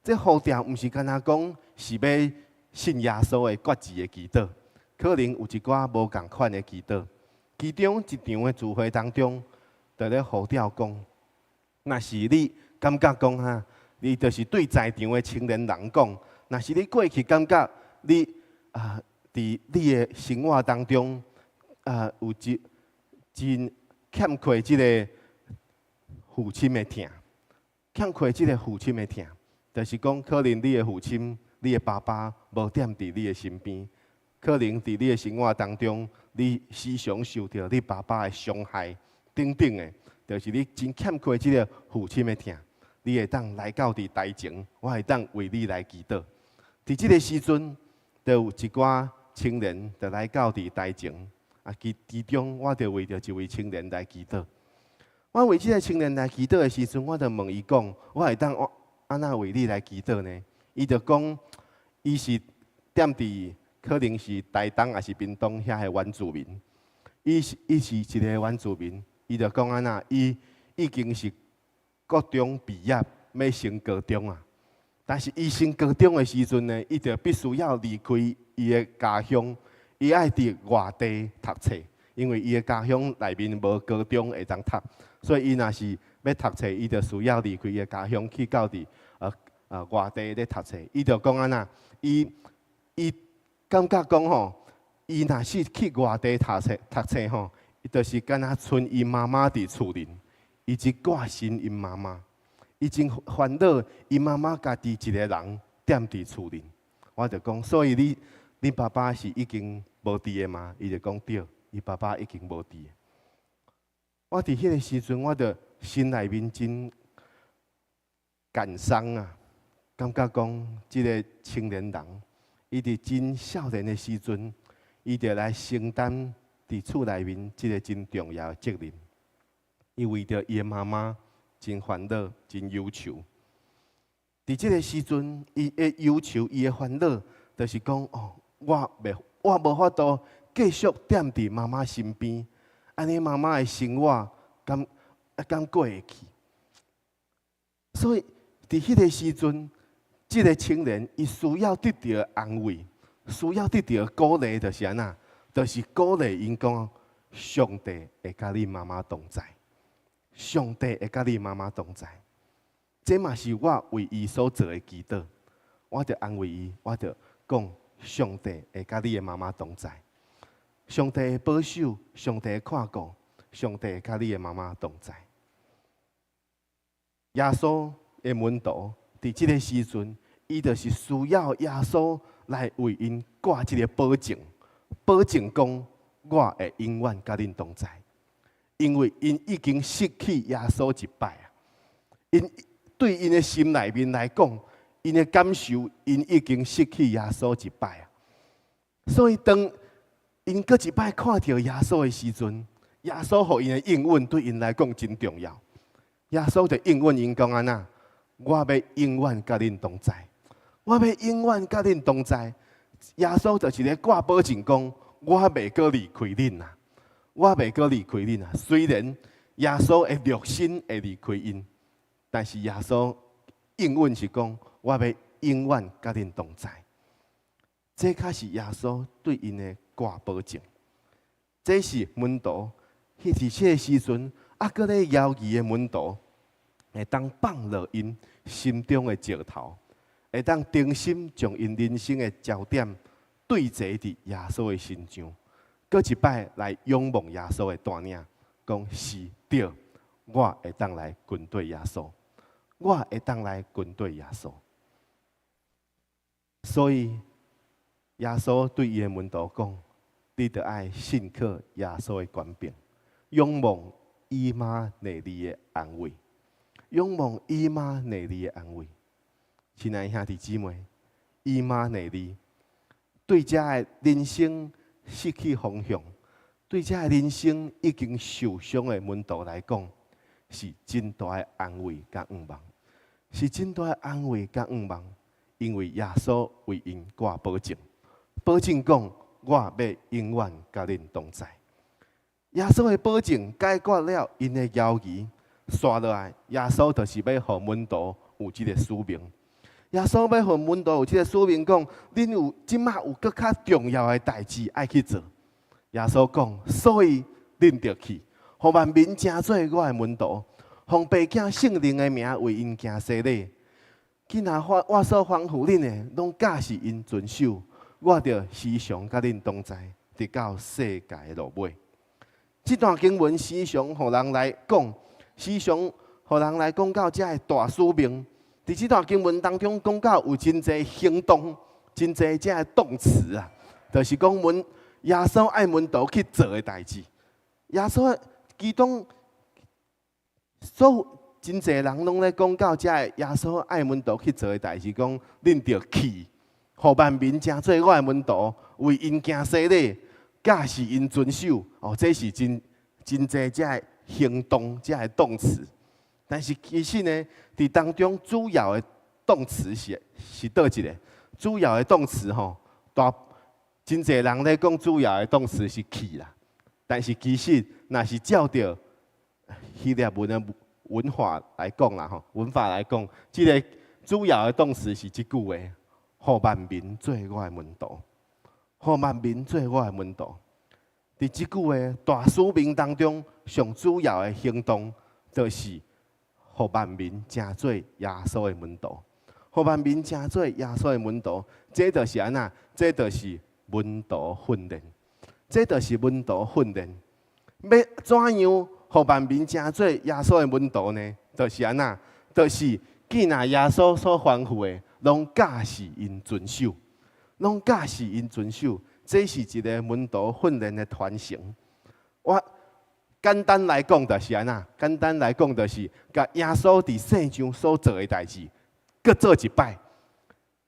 F: 這呼召毋是干焦講是欲信耶穌的決志的祈禱，可能有一寡無仝款的祈禱。其中一場的聚會當中，就咧呼召講，若是你感覺講哈，你就是對在場的青年人講，若是你過去感覺你啊，佇你的生活當中啊，有一真欠缺這个父親的疼，欠缺這个父親的疼。就是講，可能你的父親、你的爸爸無踮佇你的身邊，可能佇你的生活當中，你時常受著你爸爸的傷害等等的，就是你真欠缺這个父親的疼。你會當來到佇台前，我會當為你來祈禱。佇這个時陣，就有一寡青年就來到佇台前，啊，其中我就為著一位青年來祈禱。我為這个青年來祈禱的時陣，我就問伊講：我會當按怎為你來祈禱呢？伊就講，伊是踮佇可能是台東抑是屏東遐的原住民。伊是一个原住民，伊就講按怎，伊已經是國中畢業，欲升高中啊。但是伊升高中的時陣呢，伊就必須要離開伊的家鄉，伊愛佇外地讀冊，因為伊的家鄉內面無高中會當讀，所以伊若是欲讀冊，伊就需要離開伊的家鄉去到佇外地咧讀冊。伊就講按怎，伊感覺講吼，伊若是去外地讀冊吼，伊就是敢若賰伊媽媽佇厝裡，伊真掛心𪜶媽媽，伊真煩惱伊媽媽家己一个人踮佇厝裡。我就講，所以你爸爸是已經無佇的嗎？伊就講對，伊爸爸已經無佇。我佇彼个時陣，我就心內面真感傷啊，感覺講這个青年人，伊佇真少年的時陣，伊就來承擔佇厝內面這个真重要的責任。伊為著伊的媽媽真煩惱、真憂愁。佇這个時陣，伊的憂愁、伊的煩惱，就是講哦，我無法度繼續踮佇媽媽身邊，按呢媽媽的生活敢過會去？所以佇彼个時陣，這个青年伊需要得著安慰，需要得著鼓勵，就是按怎？就是鼓勵𪜶講，上帝會佮你媽媽同在，上帝會佮你媽媽同在。這嘛是我為伊所做的祈禱，我就安慰伊，我就講上帝會佮你的媽媽同在。上帝會保守，上帝會看顧，上帝會佮你的媽媽同在。耶穌的門徒佇這个時陣，伊就是需要耶穌來為𪜶掛這个保證，保證講我會永遠佮恁同在，因為𪜶已經失去耶穌一擺啊！𪜶對𪜶的心內面來講，𪜶的感受，𪜶已經失去耶穌一擺啊！所以當𪜶閣一擺看著耶穌的時陣，耶穌予𪜶的應允對𪜶來講真重要。耶穌就應允𪜶講按怎？我欲永遠佮恁同在，我欲永遠佮恁同在。耶穌就是咧掛保證講，我袂閣離開恁啊，我袂閣離開恁啊。雖然耶穌的肉身會離開𪜶，但是耶穌應允是講，我欲永遠佮恁同在。這較是耶穌對𪜶的掛保證。這是門徒，彼佇這个時陣，猶閣咧猶疑的門徒，會當放落𪜶心中的石頭，會當重新將𪜶人生的焦點對齊佇耶穌的身上，閣一擺來仰望耶穌的帶領，講是對，我會當來跟綴耶穌，我會當來跟綴耶穌。所以耶穌對伊的門徒講：你著愛信靠耶穌的權柄，仰望以馬內利的安慰，仰望以馬內利的安慰。親愛兄弟姊妹，以馬內利對這个人生失去方向，對這个人生已經受傷的門徒來講，是真大的安慰佮向望，是真大的安慰佮向望。因為耶穌為𪜶掛保證，保證講我欲永遠佮恁同在。耶穌的保證解決了𪜶的猶疑，紲落來，耶穌就是欲予門徒有這个使命。耶穌欲予門徒有這个使命，講恁有這馬有閣較重要的代誌愛去做。耶穌講，所以恁著去，予萬民成做我的門徒，奉父子聖靈的名為𪜶行洗禮。既若我所吩咐恁的，攏教示𪜶遵守，我就時常佮恁同在，直到世界的落尾。這段經文時常予人來講，時常予人來講到這个大使命。佇這段經文當中講到有真濟行動，真濟這个動詞啊，就是講門耶穌愛門徒去做的代誌。耶穌其中所有真濟人攏咧講到這个耶穌愛門徒去做的代誌，講恁著去，予萬民成做我的門徒，為𪜶行洗禮，教示𪜶遵守。哦，這是真真濟這个行動，這个動詞。但是其實呢，佇當中主要的動詞是是佗一个？主要的動詞吼，大真濟人咧講主要的動詞是去啦。但是其實，若是照著希臘文的文化來講啦吼，文法來講，這个主要的動詞是這句話：予萬民做我的門徒，予萬民做我的門徒。佇這句話大使命當中，上主要的行動就是予萬民成做耶穌的門徒，予萬民成做耶穌的門徒，這就是按怎？這就是門徒訓練，這就是門徒訓練。欲怎樣予萬民成做耶穌的門徒呢？就是按怎？就是既若耶穌所吩咐的，攏教示𪜶遵守，攏教示𪜶遵守。這是一个門徒訓練的傳承。我簡單來講就是按怎？簡單來講就是，共耶穌佇世上所做的代誌，閣做一擺，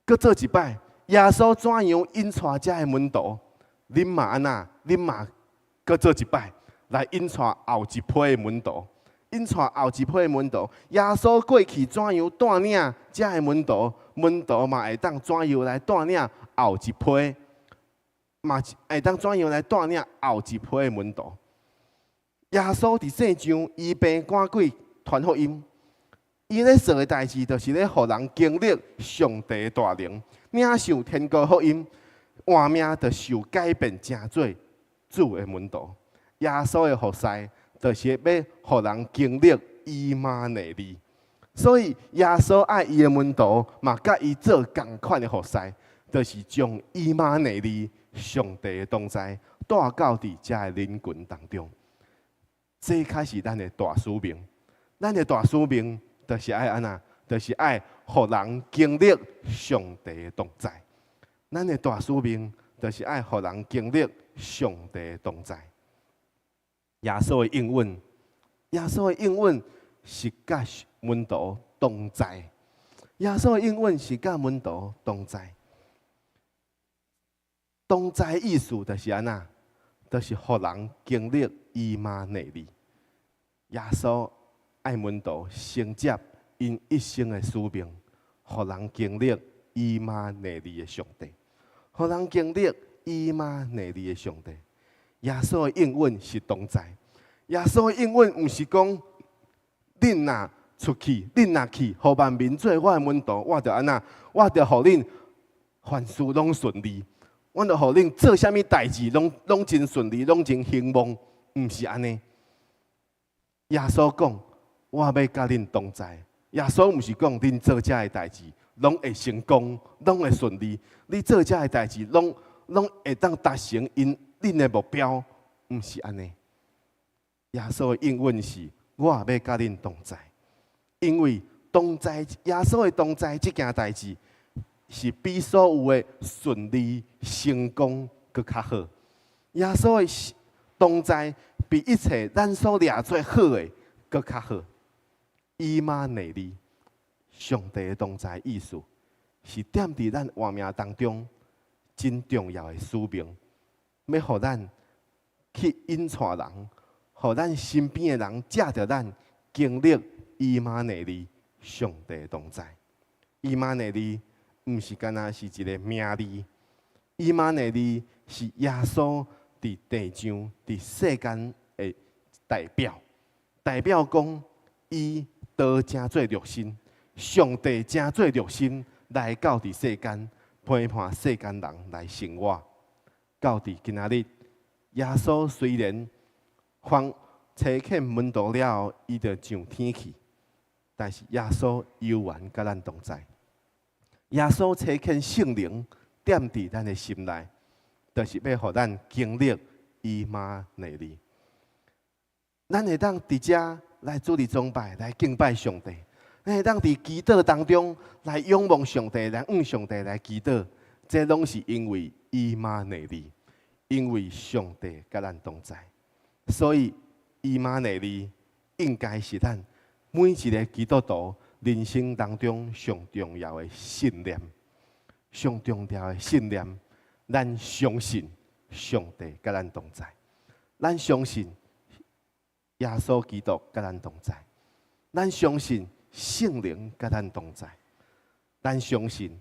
F: 閣做一擺。耶穌怎樣引帶這个門徒？恁嘛按怎？恁嘛閣做一擺，來引帶後一批的門徒，引帶後一批的門徒。耶穌過去怎樣帶領這个門徒？門徒嘛會當怎樣來帶領後一批？嘛會當怎樣來帶領後一批的門徒？耶穌佇世上醫病趕鬼傳福音，伊咧做的代誌，就是咧予人經歷上帝的大能，領受天國福音，換命就受改變，成做主的門徒。耶穌的服侍，就是欲予人經歷以馬內利。所以耶穌愛伊的門徒，嘛佮伊做仝款的服侍，就是將以馬內利上帝的同在帶到佇遮个人群當中。這才是咱的大使命。咱的大使命就是愛按怎？就是愛予人經歷上帝的同在。咱的大使命就是愛予人經歷上帝的同在。耶穌的應允，耶穌的應允是佮門徒同在。耶穌的應允是佮門徒同在。同在意思就是按怎？就是予人經歷以馬內利。耶穌愛門徒承接𪜶一生的使命，予人經歷以馬內利的上帝，予人經歷以馬內利的上帝。耶穌的應允是同在。耶穌的應允毋是講，恁若出去，恁若去，予萬民做我的門徒，我就按怎，我就予恁凡事攏順利，我就予恁做啥物代誌攏真順利，攏真興旺，毋是按呢。耶穌講，我欲佮恁同在。耶穌毋是講恁做遮个代誌攏會成功，攏會順利。你做遮个代誌攏會當達成𪜶恁的目標，毋是按呢。耶穌的應允是，我欲佮恁同在，因為同在耶穌的同在這件代誌，是比所有的順利成功閣較好。耶穌的同在比一切咱所掠做好的閣較好。以馬內利，上帝的同在意思，是踮佇咱活命當中真重要的使命，欲予咱去引帶人，予咱身邊的人藉著咱經歷以馬內利上帝的同在。以馬內利毋是干焦是一个名字，以馬內利是耶穌佇地上、佇世間的代表，代表講伊道成做肉身，上帝成做肉身來到佇世間，陪伴世間人來生活。到佇今仔日，耶穌雖然放差遣門徒了後，伊就上天去，但是耶穌猶原佮咱同在。耶穌差遣聖靈踮佇咱的心內，就是欲予咱經歷以馬內利。咱會當佇遮來主日崇拜，來敬拜上帝。咱會當佇祈禱當中來仰望上帝，來向上帝來祈禱。這攏是因為以馬內利，因為上帝佮咱同在。所以以馬內利應該是咱每一个基督徒人生當中上重要的信念，上重要的信念。咱相信上帝佮咱同在，咱相信耶穌基督佮咱同在，咱相信聖靈佮咱同在，咱相信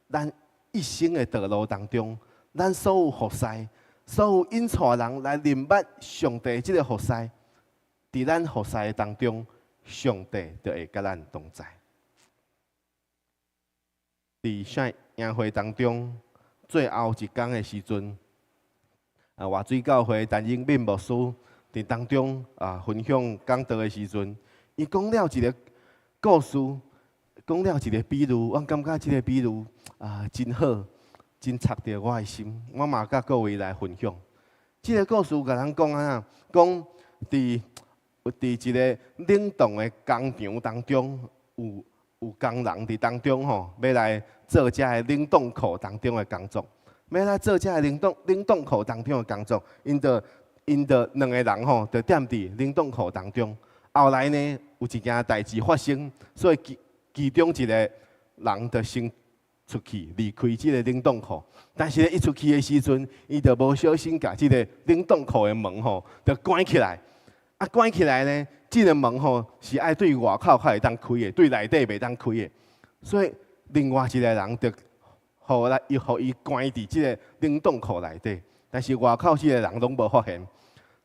F: 咱一生的道路當中，咱所有服侍，所有引帶人來認捌上帝這个服侍，佇咱服侍當中，上帝就會佮咱同在。佇啥營會當中，最後一工的時陣，活水教會陳英敏牧師佇當中分享講道的時陣，伊講了一个故事，講了一个比喻，我感覺這个比喻真好，真插著我的心，我嘛佮各位來分享。這个故事共咱講按怎？講佇一个冷凍的工廠當中，有工人佇當中吼，欲來做這个冷凍庫當中的工作，欲來做這个冷凍庫當中的工作，𪜶就兩个人吼，就踮佇冷凍庫當中。後來呢，有一件代誌發生，所以其中一个人就先出去離開這个冷凍庫。但是咧，伊出去的時陣，伊就無小心共這个冷凍庫的門吼，就關起來。關起來呢，這个門吼是愛對外口才會當開的，對內底袂當開的。所以另外一个人就予來，伊予伊關佇這个冷凍庫內底，但是外口彼个人攏無發現。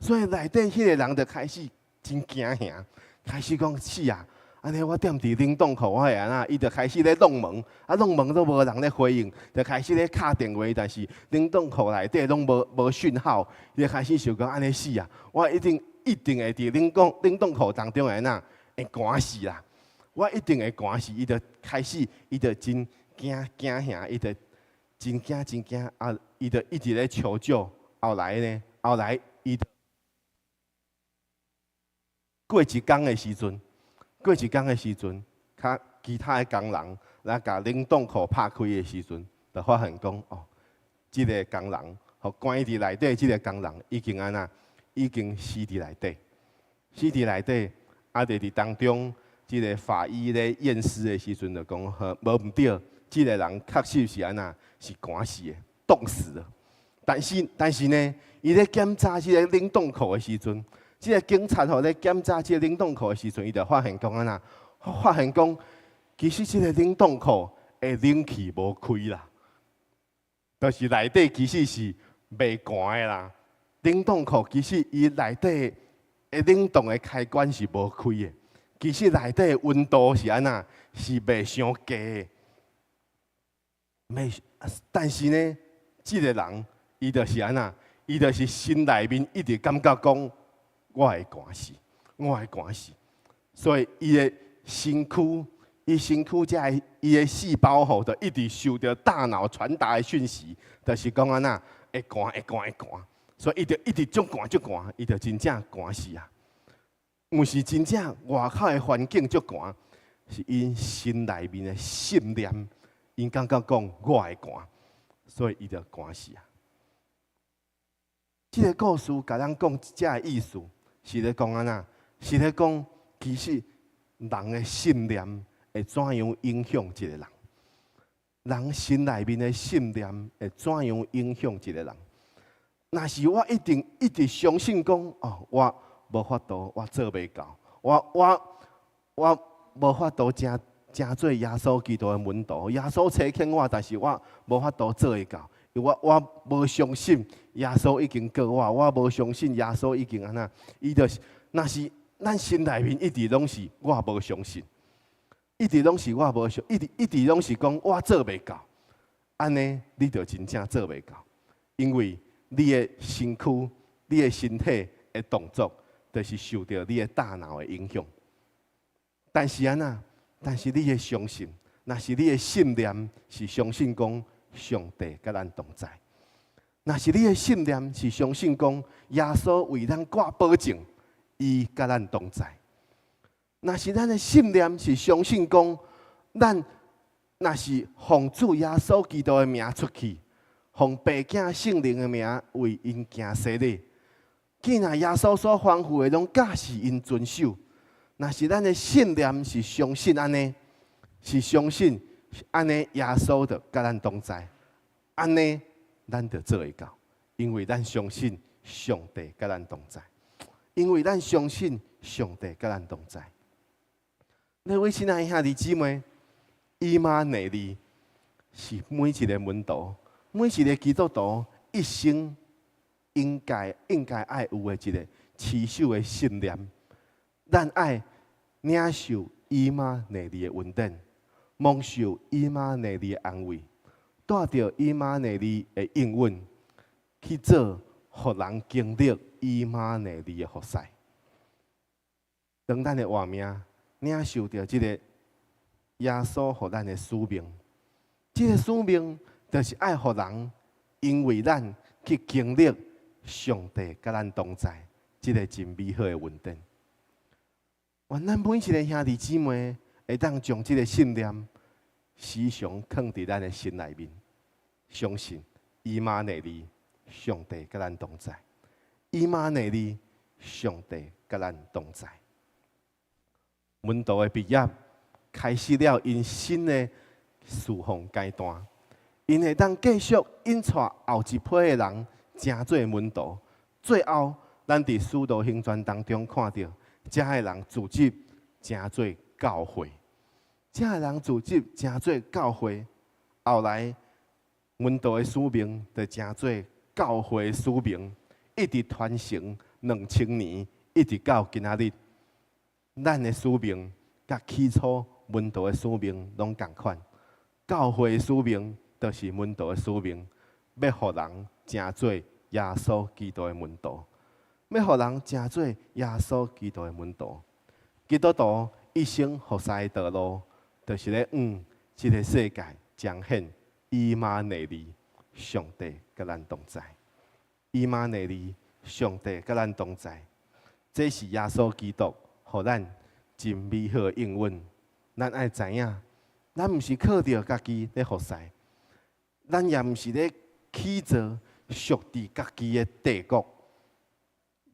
F: 所以內底彼个人就開始真驚嚇，開始講死啊！按呢我踮佇冷凍庫，我會按怎？伊就開始咧弄門，弄門都無人咧回應，就開始咧敲電話，但是冷凍庫內底攏無訊號，伊就開始想講按呢死啊！我一定一定會佇冷凍庫當中會按怎？會寒死啦！我一定會寒死。伊就開始，伊就真驚驚嚇，伊就真驚真驚，伊就一直咧求救。後來呢，後來伊過一工的時陣，過一工的時陣，較其他的工人來共冷凍庫拍開的時陣，就發現講哦，這个工人，予關佇內底，這个工人已經按怎，已經死佇內底，死佇內底，啊，就佇當中，這个法醫咧驗屍的時陣就講，呵，無毋對，這个人確實是按怎，是寒死的，凍死的。但是呢，伊咧檢查這个冷凍庫的時陣，這个警察吼咧檢查這个冷凍庫的時陣，伊就發現講按怎，發現講，其實這个冷凍庫的冷氣無開啦，就是內底其實是袂寒的啦。冷凍庫其實伊內底的冷凍的開關是無開的，其實內底的溫度是按怎，是袂傷低的。袂，但是呢，這个人伊就是按怎，伊就是心內面一直感覺講，我會寒死，我會寒死，所以伊的身軀，伊身軀這个伊的細胞吼，就一直受著大腦傳達的訊息，就是講按怎，會寒會寒會寒，所以伊就一直足寒足寒，伊就真正寒死啊！毋是真正外口的環境足寒，是𪜶心內面的信念，𪜶感覺講我會寒，所以伊就寒死啊！這个故事共咱講這个意思，是咧講按怎？是咧講其實人的信念會怎樣影響一个人？人心內面的信念會怎樣影響一个人？若是我一定一直相信講，哦，我無法度，我做袂到，我無法度成做耶穌基督的門徒。耶穌差遣我，但是我無法度做會到，因為我無相信耶穌已經救我，我無相信耶穌已經按怎，伊就是，若是咱心內面一直攏是我無相信，一直攏是我無相，一直一直攏是講我做袂到，按呢你就真正做袂到，因為你的身軀、你的身體的動作，就是受著你的大腦的影響。但是按怎？但是你的相信，若是你的信念是相信講上帝佮咱同在，若是你的信念是相信講耶穌為咱掛保證，伊佮咱同在。若是咱的信念是相信講，咱若是奉主耶穌基督的名出去，奉父子聖靈的名為𪜶行洗禮，既然耶穌所吩咐的攏教示𪜶遵守，若是咱的信念是相信按呢，是相信按呢，耶穌就佮咱同在，按呢，咱就做會到，因為咱相信上帝佮咱同在，因為咱相信上帝佮咱同在。各位親愛的兄弟姊妹，以馬內利是每一个門徒、每一个基督徒一生應該愛有的一个持守的信念。咱愛領受以馬內利的恩典，蒙受以馬內利的安慰，帶著以馬內利的應允去做，予人經歷以馬內利的服侍。當咱的活命領受著這個耶穌予咱的使命，這个使命就是愛予人因為咱去經歷上帝佮咱同在，這个真美好的恩典。願咱每一个兄弟姊妹會當將這个信念時常囥佇咱的心內面，相信以馬內利，上帝佮咱同在，以馬內利，上帝佮咱同在。門徒的畢業開始了𪜶新的侍奉階段，𪜶會當繼續引帶後一批的人成做門徒。最後，咱佇使徒行傳當中看著，遮的人組織成做教會，遮的人組織成做教會。後來，門徒的使命就成做教會的使命，一直傳承2000年，一直到今仔日。咱的使命佮起初門徒的使命攏仝款，教會的使命就是門徒的使命，欲予人成做耶穌基督的門徒，欲予人成做耶穌基督的門徒。基督徒一生服侍的道路，就是咧向這个世界彰顯以馬內利，上帝佮咱同在。以馬內利，上帝佮咱同在。這是耶穌基督予咱真美好的應允。咱愛知影，咱毋是靠著家己咧服侍，咱也毋是咧起造屬佇家己的帝國，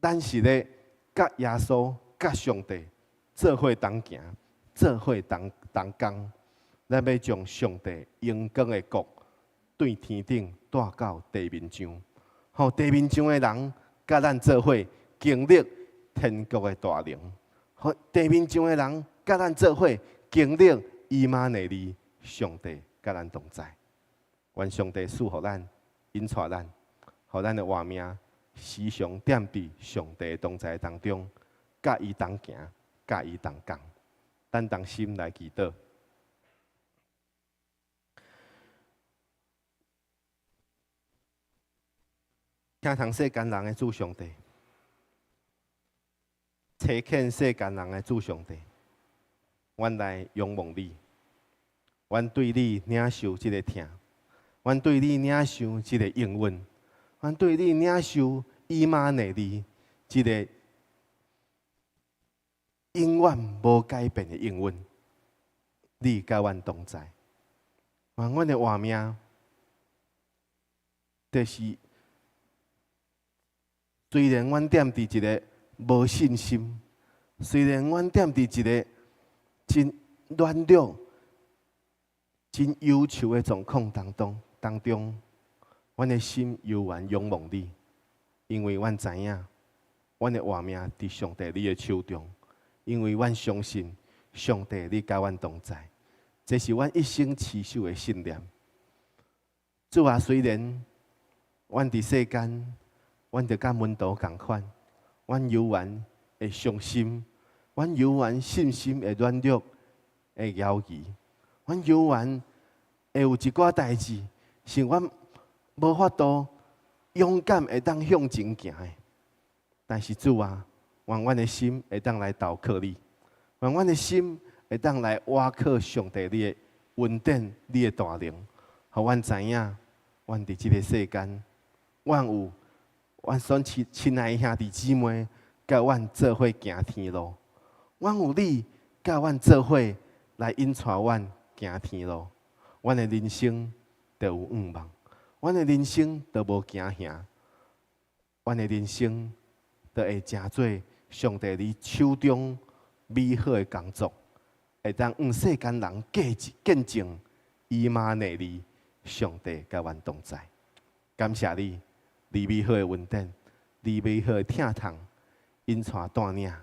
F: 咱是咧佮耶穌、佮上帝做伙同行，做伙同同工。咱欲將上帝榮光的國對天頂帶到地面上，予地面上的人佮咱做伙經歷天國的大能，予地面上的人佮咱做伙經歷以馬內利，上帝佮咱同在。願上帝賜予咱，引帶咱，予咱的活命時常踮佇上帝的同在當中，佮伊同行，佮伊同工。咱同心來祈禱。疼痛世間人的主上帝，差遣世間人的主上帝，阮來仰望你，阮對你領受這个疼，阮對你領受這个應允，阮對你領受以馬內利這个永遠無改變的應允。你佮阮同在，願阮的活命，就是雖然阮踮佇一个無信心，雖然阮踮佇一个真軟弱、真憂愁的狀況當中，阮的心猶原仰望你，因為阮知影，阮的活命佇上帝你的手中，因為阮相信上帝你佮阮同在，這是阮一生持守的信念。主啊，雖然阮佇世間，阮著佮門徒仝款，阮猶原會傷心，阮猶原信心會軟弱，會猶疑，阮猶原會有一寡代誌，是阮無法度勇敢會當向前行的。但是主啊，願阮的心會當來投靠你，願阮的心會當來倚靠上帝你的恩典、你的大能，予阮知影，阮佇這个世間，阮有阮所親親愛的兄弟姊妹，佮阮做伙行天路。阮有你，佮阮做伙來引帶阮行天路。阮的人生就有向望，阮的人生就無驚嚇，阮的人生就會成做上帝你手中美好的工作，會當向世間人見證以馬內利，上帝佮阮同在。感謝你，你美好的恩典，你美好的疼痛，引帶帶領，願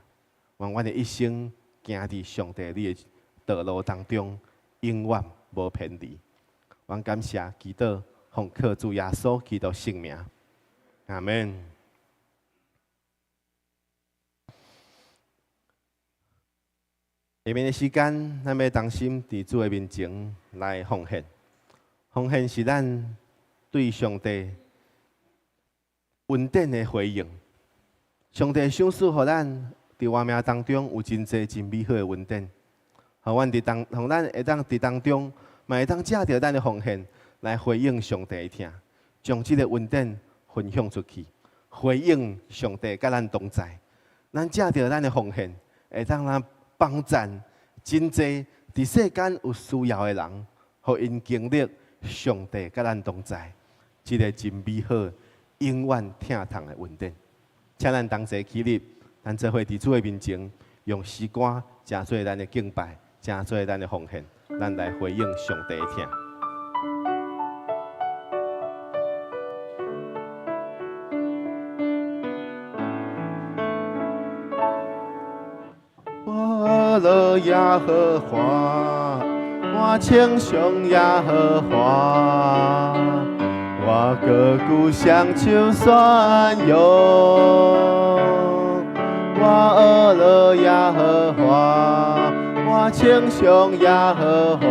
F: 阮的一生行佇上帝你的道路當中，永遠無偏離。阮感謝祈禱，奉靠主耶穌基督聖名，阿們。下面的時間，咱欲同心佇主的面前來奉獻。奉獻是咱對上帝恩典的回應。上帝賞賜予咱佇活命當中有真濟真美好的恩典，予阮佇當，予咱會當佇當中，嘛會當藉著咱的奉獻來回應上帝的疼，將這个恩典分享出去，回應上帝佮咱同在。咱藉著咱的奉獻，會當咱幫贊真濟佇世間有需要的人，予𪜶經歷上帝佮咱同在，這个真美好、永遠疼痛的恩典。請咱同齊起立，咱做伙佇主的面前，用詩歌成做咱的敬拜，成做咱的奉獻，咱來回應上帝的疼。我樂耶和華，我稱頌耶和華，我閣舊雙手宣揚。我學了耶和華，我稱頌耶和華，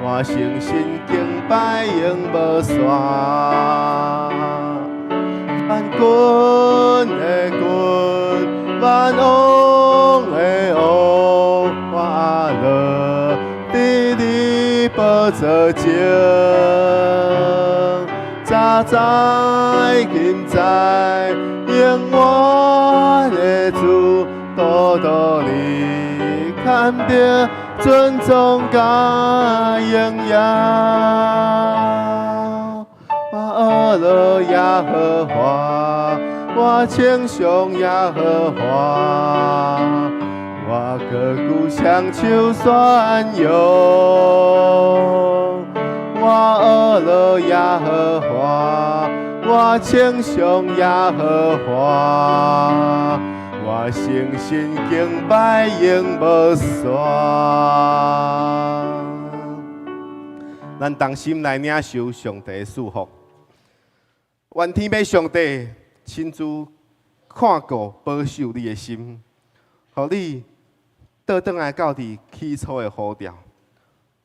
F: 我誠心敬拜永無煞。萬軍的軍，萬王的王，我阿樂佇你寶座前，早知今知，永遠的主，多多你堪得尊崇佮榮耀。我學了耶和華，我稱頌耶和華，我閣舊雙手宣揚。我學了耶和華，我稱頌耶和華，我誠心敬拜永無煞。咱同心來領受上帝的祝福。願天父上帝親自看顧保守你的心，予你倒轉來到佇起初的呼召。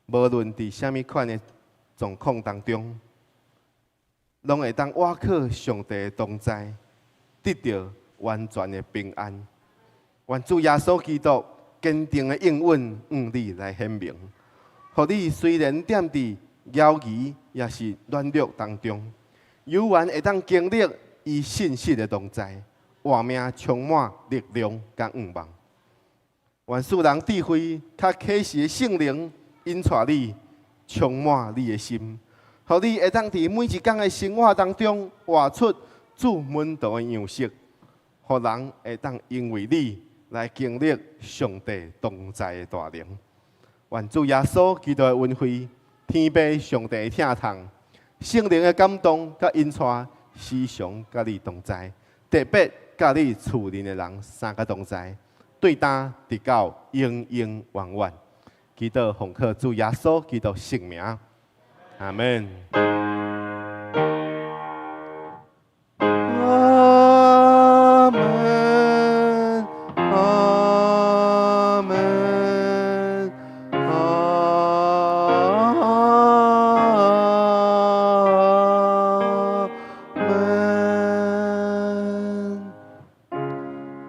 F: 無論佇啥物款的狀況當中，攏會當倚靠上帝的同在，得著完全的平安。願主耶穌基督堅定的應允向你來顯明，予你雖然踮佇猶豫抑是軟弱當中，猶原會當經歷伊信實的同在，活命充滿力量佮向望。願賜人智慧，佮啟示的聖靈引帶你，充滿你的心，予你會當佇每一工的生活當中活出主門徒的樣式，予人會當因為你來經歷上帝同在的大能。願主耶穌基督的恩惠、天父上帝的疼痛、聖靈的感動佮引帶，時常佮你同在，特別佮你厝內的人三個同在，對今直到永永遠遠。祈禱奉靠主耶穌基督聖名，阿門。阿門，阿門，阿門。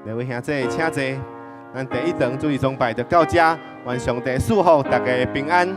F: 兩位兄弟，請坐。咱第一堂主日崇拜就到這，願上帝賜福大家平安。